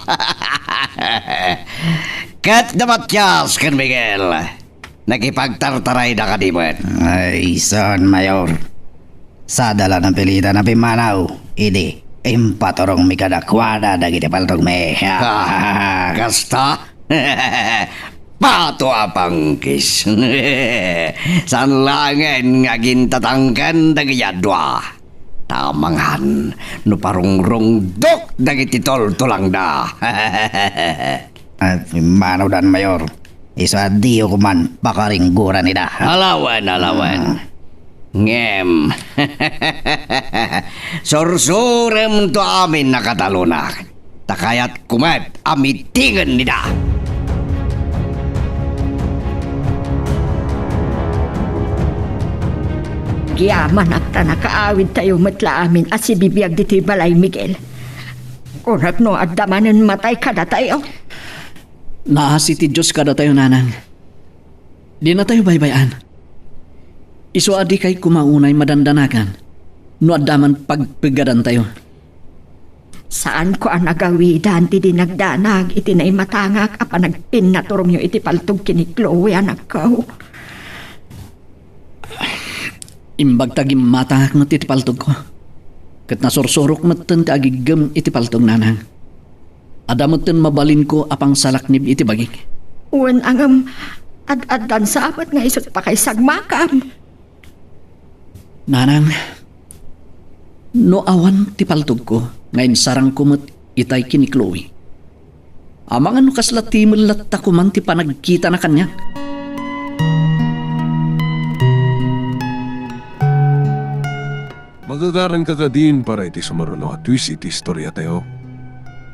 Ket da Matias ken Miguel, nakipagtartarayda kadi met? Ay, saan, Mayor. Sada la napilitan a pimmanaw, idi impaturongmi kadakuada dagiti paltogmi. Ah, kasta? Pato a pangkis. Saan laengen nga agintatangken dagiti a dua. Ta amangan no parungrungdok dagiti tultulangda. Ay, manawdan, Mayor. Isu a diyo koman pakaringgoran ida. Alawen, alawen. Hmm. Ngem, sursuremto amin a katalonak. Ta kayatko met a mitingen ida. Agyamanak ta nakaawidtayo met la amin a sibibiag ditoy balay, Miguel. Kunak no adda manen matay kadatayo. Naasi ti Dios kadatayo, Nanang. Dinatayo baybay-an. Isu a dikay koma unay madandanagan no adda man pagpeggadantayo. Saanko a nagawidan ti dinagdanag iti naimatangak a panagpinnaturongyo iti paltog ken ni Chloe, anakko. Imbag ta gimmatangak met iti paltogko. Ket nasursurok metten ti agiggem iti paltog, Nanang. Adda metten mabalinko a pangsalaknib iti bagik. Wen, ngem, ad-addan sa met nga isut' pakaysagmakam. Nanang, no awan ti paltogko nga insarangko met itay ken ni Chloe, amangan no kasla timel latta koman ti panagkitana kaniak. Magagaranka kadin para iti sumaruno a twist iti istoriatayo.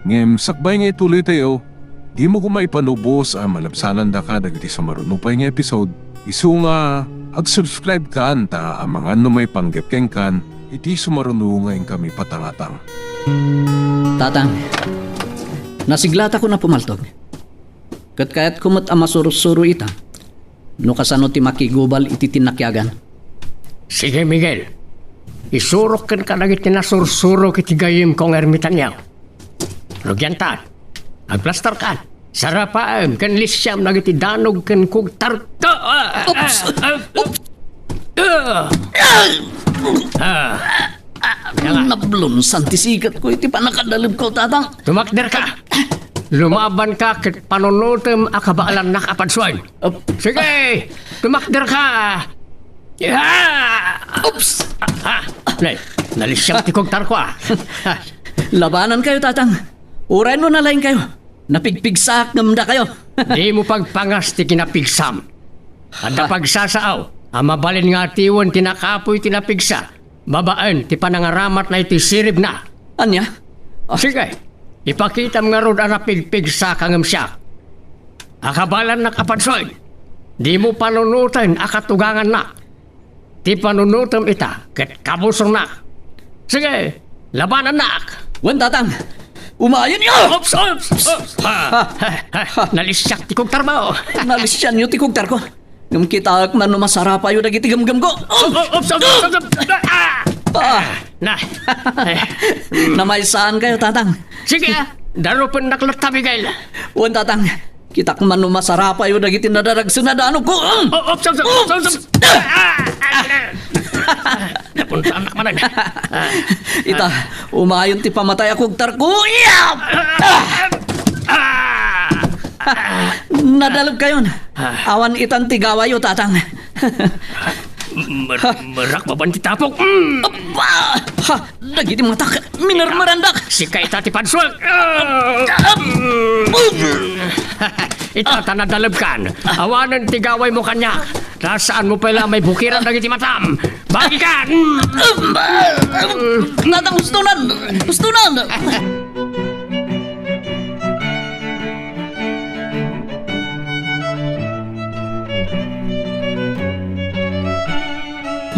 Ngem sakbay nga ituloytayo, dimo koma ipanubos a malabsanandaka dagiti sumaruno pay nga episode, isu nga ag-subscribe kan ta amangan no maipanggep kenkan iti sumaruno nga inkami patangatang. Tatang, nasiglatakon a pumaltog. Ket kayatko met a masursuro ita, no kasano ti makigubal iti tinakiagan. Sige, Miguel. Isurok kenka dagiti nasursurok iti gayyemko nga ermitanyo. Rugiantan, agplastarkan, sarapaem ken lisiam dagiti danog ken kugtarko. Oops! Oops! Ah! Ah! Nablunsan ti sikatko iti pannakadalebko, Tatang. Tumakderka! Lumabanka ket panunotem a kabaelannak a padsuen. Op. Sige! Tumakderka! Ah! Oops! Ah, ah. Nay, Nalisiak ti kugtarko, a. Labanankayo, Tatang. Uray no nalaingkayo, napigpigsaak ngem dakayo. Dimo pagpangas ti kinapigsam. Adda pagsasaaw a mabalin nga atiwen ti nakapuy ti napigsa babaen ti panangaramatna iti siribna. Ania? Ah. Sige, ipakitam ngarud a napigpigsaka ngem siak. Akabalannak a padsuen, dimo panunoten a katugangannak. Ti panunotem ita ket kabusongnak. Sige, labanannak. Wen, Tatang. Umayonyo! Ops, ops, ops. Ha, ha, ha. Nalisiak ti kugtarmo. Nalisianyo ti kugtarko. Ngem kitaek man no masarapayo dagiti gemgemko. Ops, ops, ops, ops, ops. Ah! Ah! Na. Namaysaankayo, Tatang. Sige, a. Darupennak latta, Miguel. Wen, Tatang. Kitaek man no masarapayo dagiti nadaragsen a danogko. O, ops, ops, ops, ops, ops. Ah! Napuntaannak manen. Ita, umayon ti pamatay a kugtarko. Iya! Ah! Nadalebkayon. Awan itan ti gawayo, Tatang. Mer-, merak mapan ti tapok. Mm. Aba! Ha! Dagiti matak, minermerandak. Sika ita ti padsuen. Ita ta nadalebkan. Awanen ti gawaymo kaniak. Ta saanmo pay la maibukiran dagiti matam. Bagikan! Tatang, ustonan! Ustonan!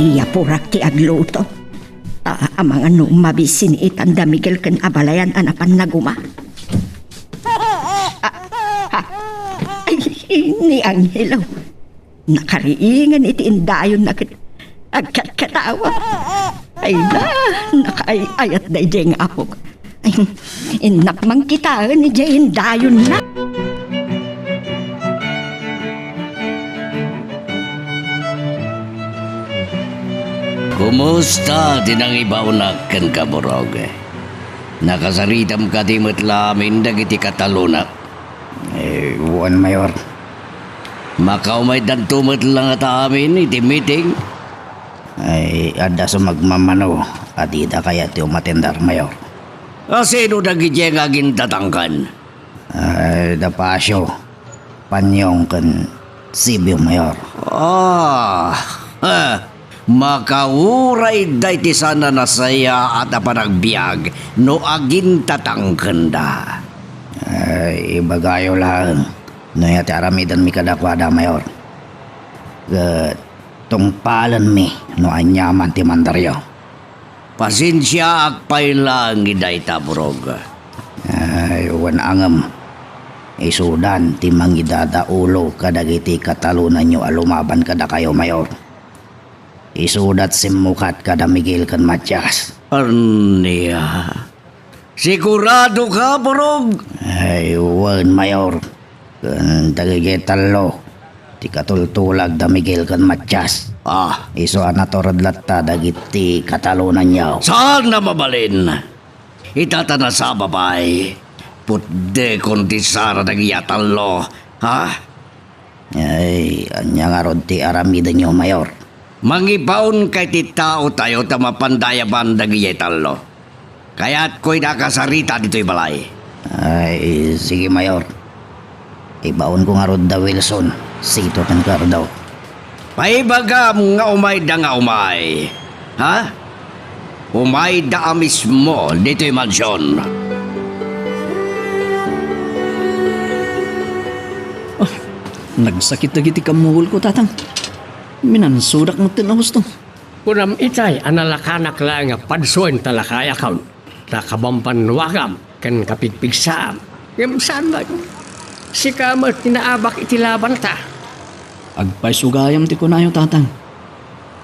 Iyapurak ti agluto. Ta amangan no mabisin itan da Miguel ken abalayan a napan naguma. Ah, ah, ay, ni Angelo. Nakariingen iti indayonna ket agkatkatawa. Ay na, nakaay-ayat daydiay nga apok. Ay, innak man kitaen idiay indayonna. Kumusta ti nangibaonak kenka, Burog? Nakasaritam kadi met la amin dagiti katalonak? Eh, wen, Mayor. Makaumaydanto met la ngata amin iti meeting? Ay, adda sumagmamano a dida kayat ti umatender, Mayor. A sino dagidiay nga agintatangken? Ay, da Pasio, Panyong, ken Sibio, Mayor. Ah, ha, makauray dayta saan a nasayaat a panagbiag no agintatangkenda. Ay, ibagayo laeng no ania ti aramidenmi kadakuada, Mayor. Ket tungpalenmi no aniaman ti mandaryo. Pasensiaak pay laeng iti dayta, Burog. Ay, wen a ngem, isudan ti mangidadaulo kadagiti katalonanyo a lumaban kadakayo, Mayor. Isuda ti simmukat kada Miguel ken Matias. Ania? Sigurado ka, Burog? Ay, wen, Mayor. Ken dagidiay tallo ti katultulag da Miguel ken Matias. Ah. Isu a natured latta dagiti katalonanyo. Saan a mabalin? Ita ta nasaba pay. Putdekon ti sara dagidiay tallo, ha? Ay, ania ngarud ti aramidenyo, Mayor? Mangibaonka iti taotayo ta mapandayaban dagidiay tallo. Kayatko ida a kasarita ditoy balay. Ay, sige, Mayor. Ibaonko ngarud da Wilson, Sito ken Cardo. Paibagam nga umayda nga umay. Ha? Umayda a mismo ditoy mansion. Ah, nagsakit dagiti kammugulko, Tatang. Minansudak metten a husto. Kunam itay a nalakanak laeng a padsuen ta lakayakon, ta kabambannuagam ken kapigpigsaam. Ngem saan met, sika met ti naabak iti labanta. Agpayso gayam ti kunayo, Tatang,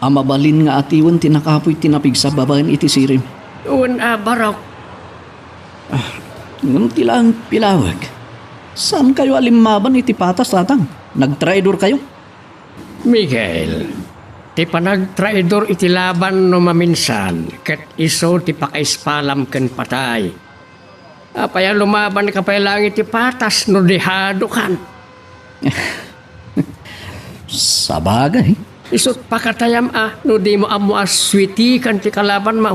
a mabalin nga atiwen ti nakapuy ti napigsa babaen iti sirib. Wen a, Barok. Ah, ngem ti laeng pilawek, saankayo a limmaban iti patas, Tatang. Nagtraidorkayo. Miguel, ti panagtraidor iti laban no maminsan, ket isu ti pakaispalam ken patay. Apay a lumabanka pay laeng iti patas no di hadukan? Sabagay. Isut' pakatayam a no dimo ammo a suitikan ti kalabanmo.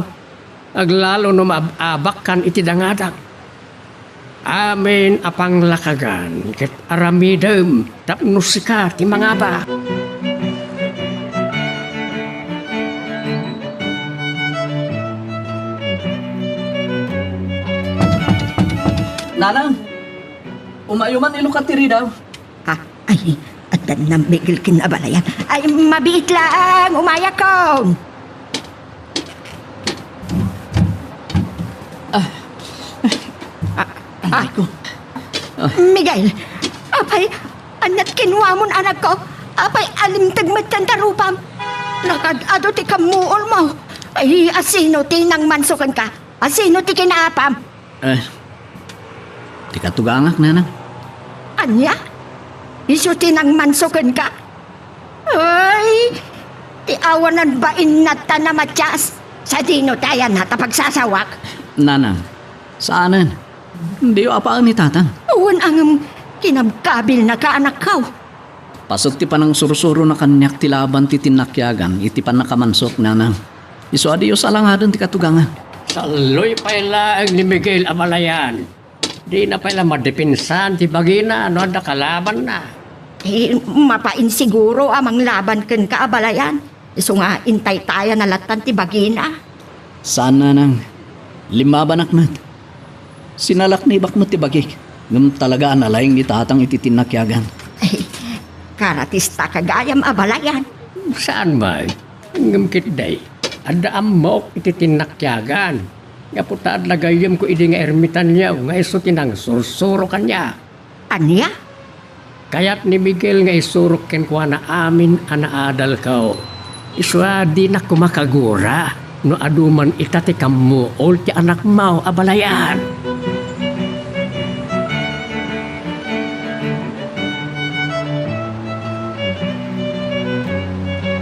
aglalo no maab-abakkan iti dangadang. Amin a panglakagan ket aramidem tapno sika ti mangabak. Nanang, umayo man ilukat ti ridaw. Ha? Ay, addan nambigil ken abalayan. Ay, mabiit laeng, umayakon. Ah. Ah, ah. Aray ko. Miguel, apay, aniat kinuamon, anakko? Apay, alimteg met ken tarupam. Nakad-adu ti kammuolmo. Ay, asino ti nangmanso kenka? Asino ti kinaapam? Eh, ti katugangak, nanang. Ania? Isu ti nangmanso kenka? Ay, ti awanan bainna ta namatias. Sadino ti ayanna ta pagsasawak? Nanang, saanen. Diyo apaen ni tatang. Awan a ngem kinabkabilnaka, anakko. Paset ti panangsursurona kaniak ti laban ti tinnakiagan iti pannakamansok, nanang. Isu a diyo salangaden ti katugangan. Salloy pay laeng ni Miguel abalayan. Dina pay la madepensaan ti bagina no adda kalabanna. Eh, mapain siguro a manglaban kenka abalayan. Isu nga intaytayan a lattan ti bagina. Saan, nanang. Limmabanak met. Sinalaknibak met ti bagik. Ngem talaga a nalaing ni tatang iti tinnakiagan. Ay, karatista ka gayam abalayan. Saan met? Ngem ketdi, adda ammook iti tinnakiagan. Gapu ta adda gayyemko idi nga ermitanyo nga isu ti nangsursuro kaniak. Ania? Kayat ni Miguel nga isurok kenkuana amin a naadalko. Isu a dinak koma kagura no adu man ita ti kammuol ti anakmo abalayan.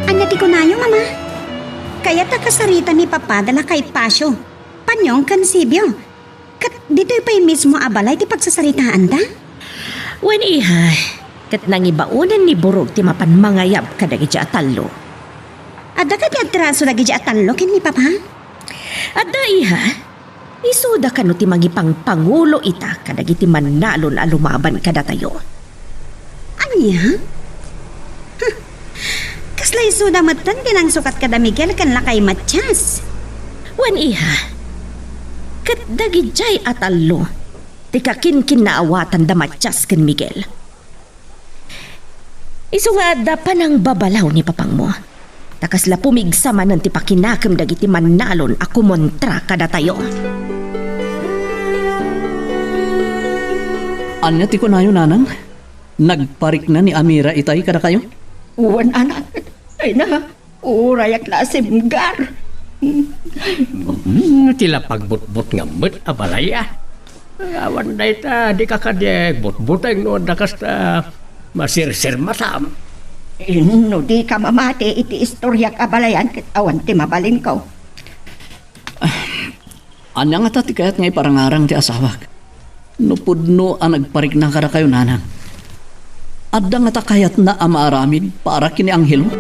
Ania ti kunayo, Mama? Kayat a kasarita ni Papa da lakay Pasio, Panyong ken Sibio. Ket ditoy pay mismo a balay ti pagsasaritaanda? Wen, iha, ket nangibaonen ni Burog ti mapan mangayab kadagiti atallo. Adda kadi atraso dagiti atallo ken ni Papa? Adda, iha. Isuda kano ti mangipangpangulo ita kadagiti mannalon a lumaban kadatayo. Ania? Huh. Kasla isuda metten ti nangsukat kada Miguel ken lakay Matias. Wen, iha, ket dagidiay a tallo ti kakinkinnaawatan da Matias ken Miguel. Isu nga adda panangbabalaw ni papangmo, ta kasla pumigsa manen ti pakinakem dagiti mannalon a kumontra kadatayo. Ania ti kunayo, nanang? Nagparikna ni Amira itay kadakayo? Wen, anak. Ay na, urayak la a simgar. Hmm, ti la pagbutbutngam met a balay, a. Awan dayta, dika kadi agbutbuteng no adda kasta masirsirmatam. Inno dika mamati iti istoriak a balayan ket awan ti mabalinko. Ania ngata ti kayat nga iparangarang ti asawak? No pudno a nagparikna kadakayo, nanang, adda ngata kayatna a maaramid para ken ni Angelo?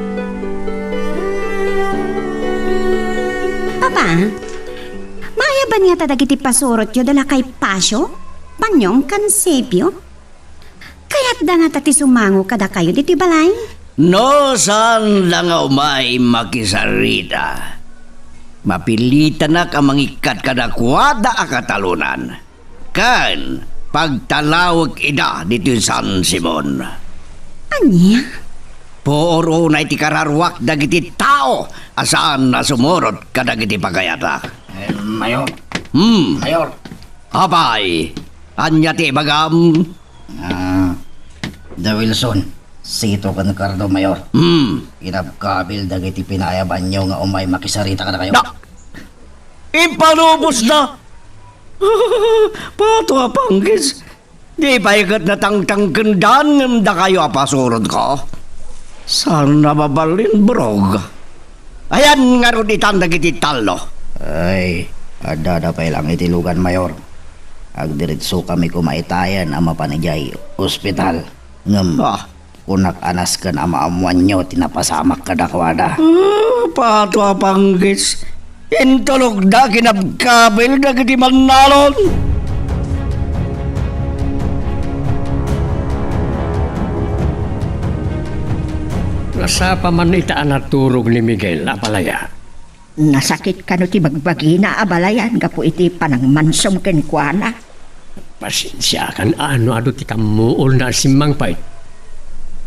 Papa, maayaban ngata dagiti pasurotyo da lakay Pasio, Panyong ken Sibio? Kayatda ngata ti sumango kadakayo ditoy balay? No saanda nga umay makisarita, mapilitanak a mangikkat kadakuada a katalonan, ken pagtalawek ida ditoy San Simon. Ania? Puor unay ti kararuak dagiti tao a saan a sumurot kadagiti pagayatak. Eh, Mayor. Hmm. Mayor. Apay, ania ti ibagam? Ah, da Wilson, Sito ken Cardo, Mayor. Hmm. Kinabkabil dagiti pinaayabanyo nga umay makisarita kadakayo. Da! Ipanubosda! Pato a panggis! Di pay ket natangtangkendan ngem dakayo a pasurotko? Saan a mabalin, Burog? Ayan ngarud itan dagiti tallo. Ay, addada pay lang iti lugan, Mayor. Agdiretsokami koma itayen a mapan idiay ospital. Ngem, ah, kunak a nasken a maammoanyo ti napasamak kadakuada. Ah, pato a panggis. Intulogda kinabkabil dagiti mannalon. Nasapa man ita a naturog ni Miguel, abalayan. Nasakit kano ti bagbagina, abalayan, gapu iti panangmansom kenkuana? Pasensiakan a no adu ti kammuolna a simmangpet.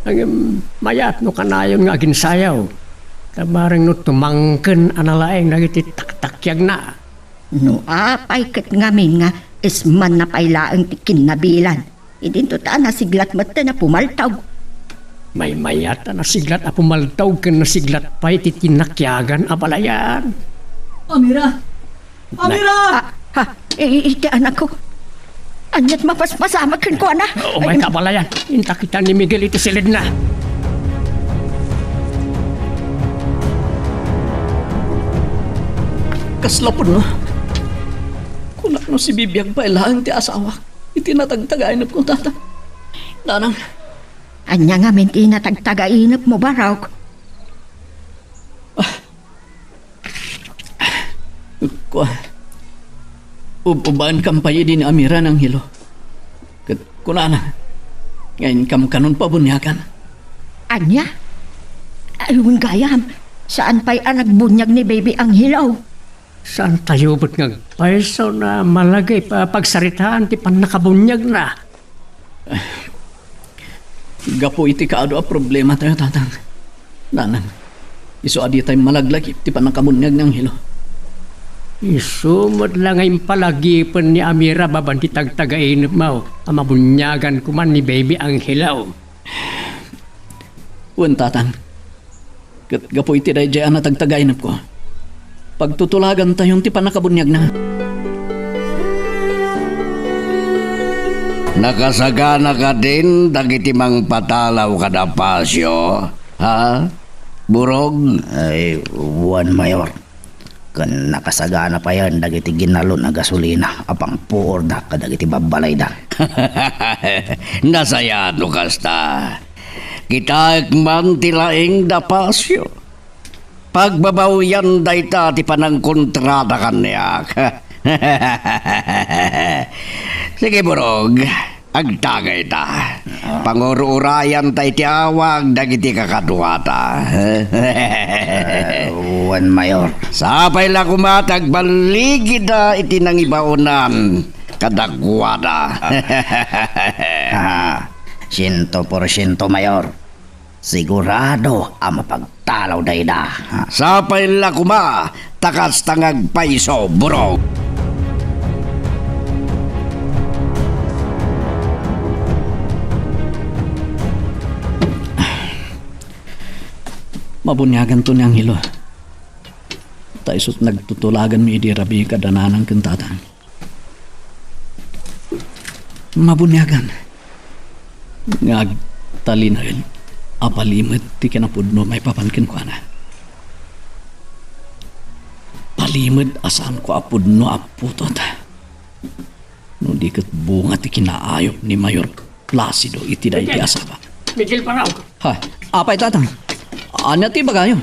Ngem mayat no kanayon nga aginsayaw. Ta bareng no tumangken a nalaeng dagiti taktakiagna. No apay ket ngamin nga ismanna pay laeng ti kinnabilan, idinto ta nasiglat metten a pumaltog. Maymayat a nasiglat a pumaltog ken nasiglat pay ti tinakiagan, abalayan. Amira! Amira! Ah, ha, i-, iti anakko. Aniat mapaspasamak kenkuana? Umay, ay, kabalayan. Inta kita ni Miguel iti silidna. Kasla pudno. Kunak no sibibiag pay laeng ti asawak iti natagtagainepko, Tatang. Nanang. Ania ngamin ti natagtagainepmo, Barok? Ah, Kua, ub-, ubaenkam pay idi ni Amira, Angelo. Ket kunana nga inkam kanon pabuniagan. Ania? Ay, wen gayam, saan pay a nagbuniag ni Baby Angelo? Saantayo met nga agpayso a malagip a pagsaritaan ti pannakabuniagna? Gapu iti kaadu a problematayo, Tatang. Nanang, isu a ditay malaglagip ti pannakabuniag ni Angelo. Isu met la nga impalagipen ni Amira babaen ti tagtagainepmo a mabuniagan koma ni Baby Angelo. Wen, Tatang. Ket gapu iti daydiay a natagtagainepko, pagtutulagantayon ti pannakabuniagna. Nakasagana kadin dagiti mangpatalaw kada pasio, ha? Burog? Ay, wen, Mayor. Ken nakasagana payen dagiti ginalon a gasolina a pangpuorda kadagiti babbalayda. Nasayaat no kasta. Kitaek man ti laeng da pasio. Pagbabawian dayta ti panangkontrada kaniak. Sige, Burog. Agtagayta. Ah. Pangur-urayanta iti awag dagiti kakaduata. Eh, wen, Mayor. Sapay la koma ta agballigida iti nangibaonan kadakuada. Ah, siento porsiento, Mayor. Sigurado a mapagtalawda ida. Sapay la koma ta kasta nga agpayso, Burog. Mabuniaganto ni Angelo. Ta isut' nagtutulaganmi idi rabii kada nanang ken tatang. Mabuniagan nga agtalinaed a palimed ti kinapudno maipapan kenkuana. Palimed a saanko a pudno a putot. No di ket bunga ti kinaayup ni Mayor Placido iti daydi a saba. Miguel, Miguel, Barok! Ha? Apay, Tatang? Ania ti ibagayo?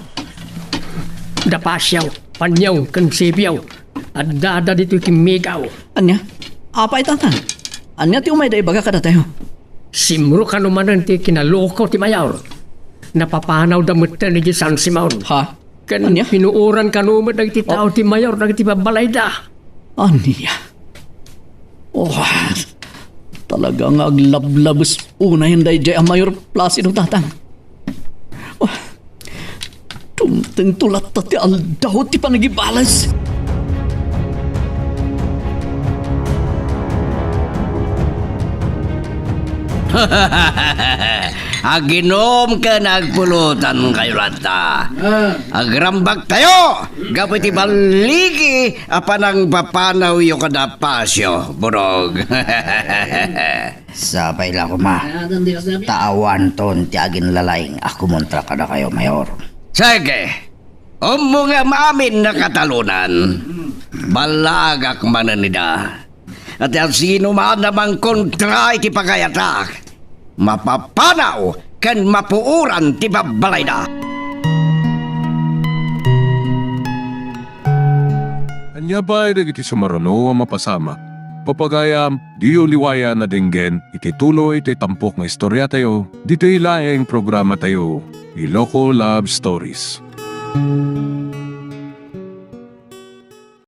Da Pasio, Panyo, ken Sibio. Adda, adda ditoy kimmigaw. Ania? Apay, Tatang? Ania ti umayda ibaga kadatayo? Simro kano manen ti kinaloko ti Mayor. Napapanawda metten idiay San Simon. Ha? Ken ania? Pinuoran kano met dagiti tao ti Mayor dagiti babbalayda. Ania? Oh, talaga nga aglablabes unayen daydiay a Mayor Placido, Tatang. Oh, dumtengto latta ti aldaw ti panagibales. Aginum ken agpulutankayo latta. Ah. Agrambaktayo gapu iti balligi a panangpapanawyo kada Pasio, Burog. Sapay la koma ta awanton ti aginlalaing a kumontra kadakayo, Mayor. Sige, ummongem amin a katalonan. Ballaagak manen ida. Ti asinoman a mangkontra iti pagayatak, mapapanaw ken mapuoran ti babbalayda. Ania pay dagiti sumaruno a mapasamak? Papagayam, diyo liwayan a denggen iti tuloy ti tampok nga istoriatayo, ditoy laeng programatayo, Iloko Love Stories.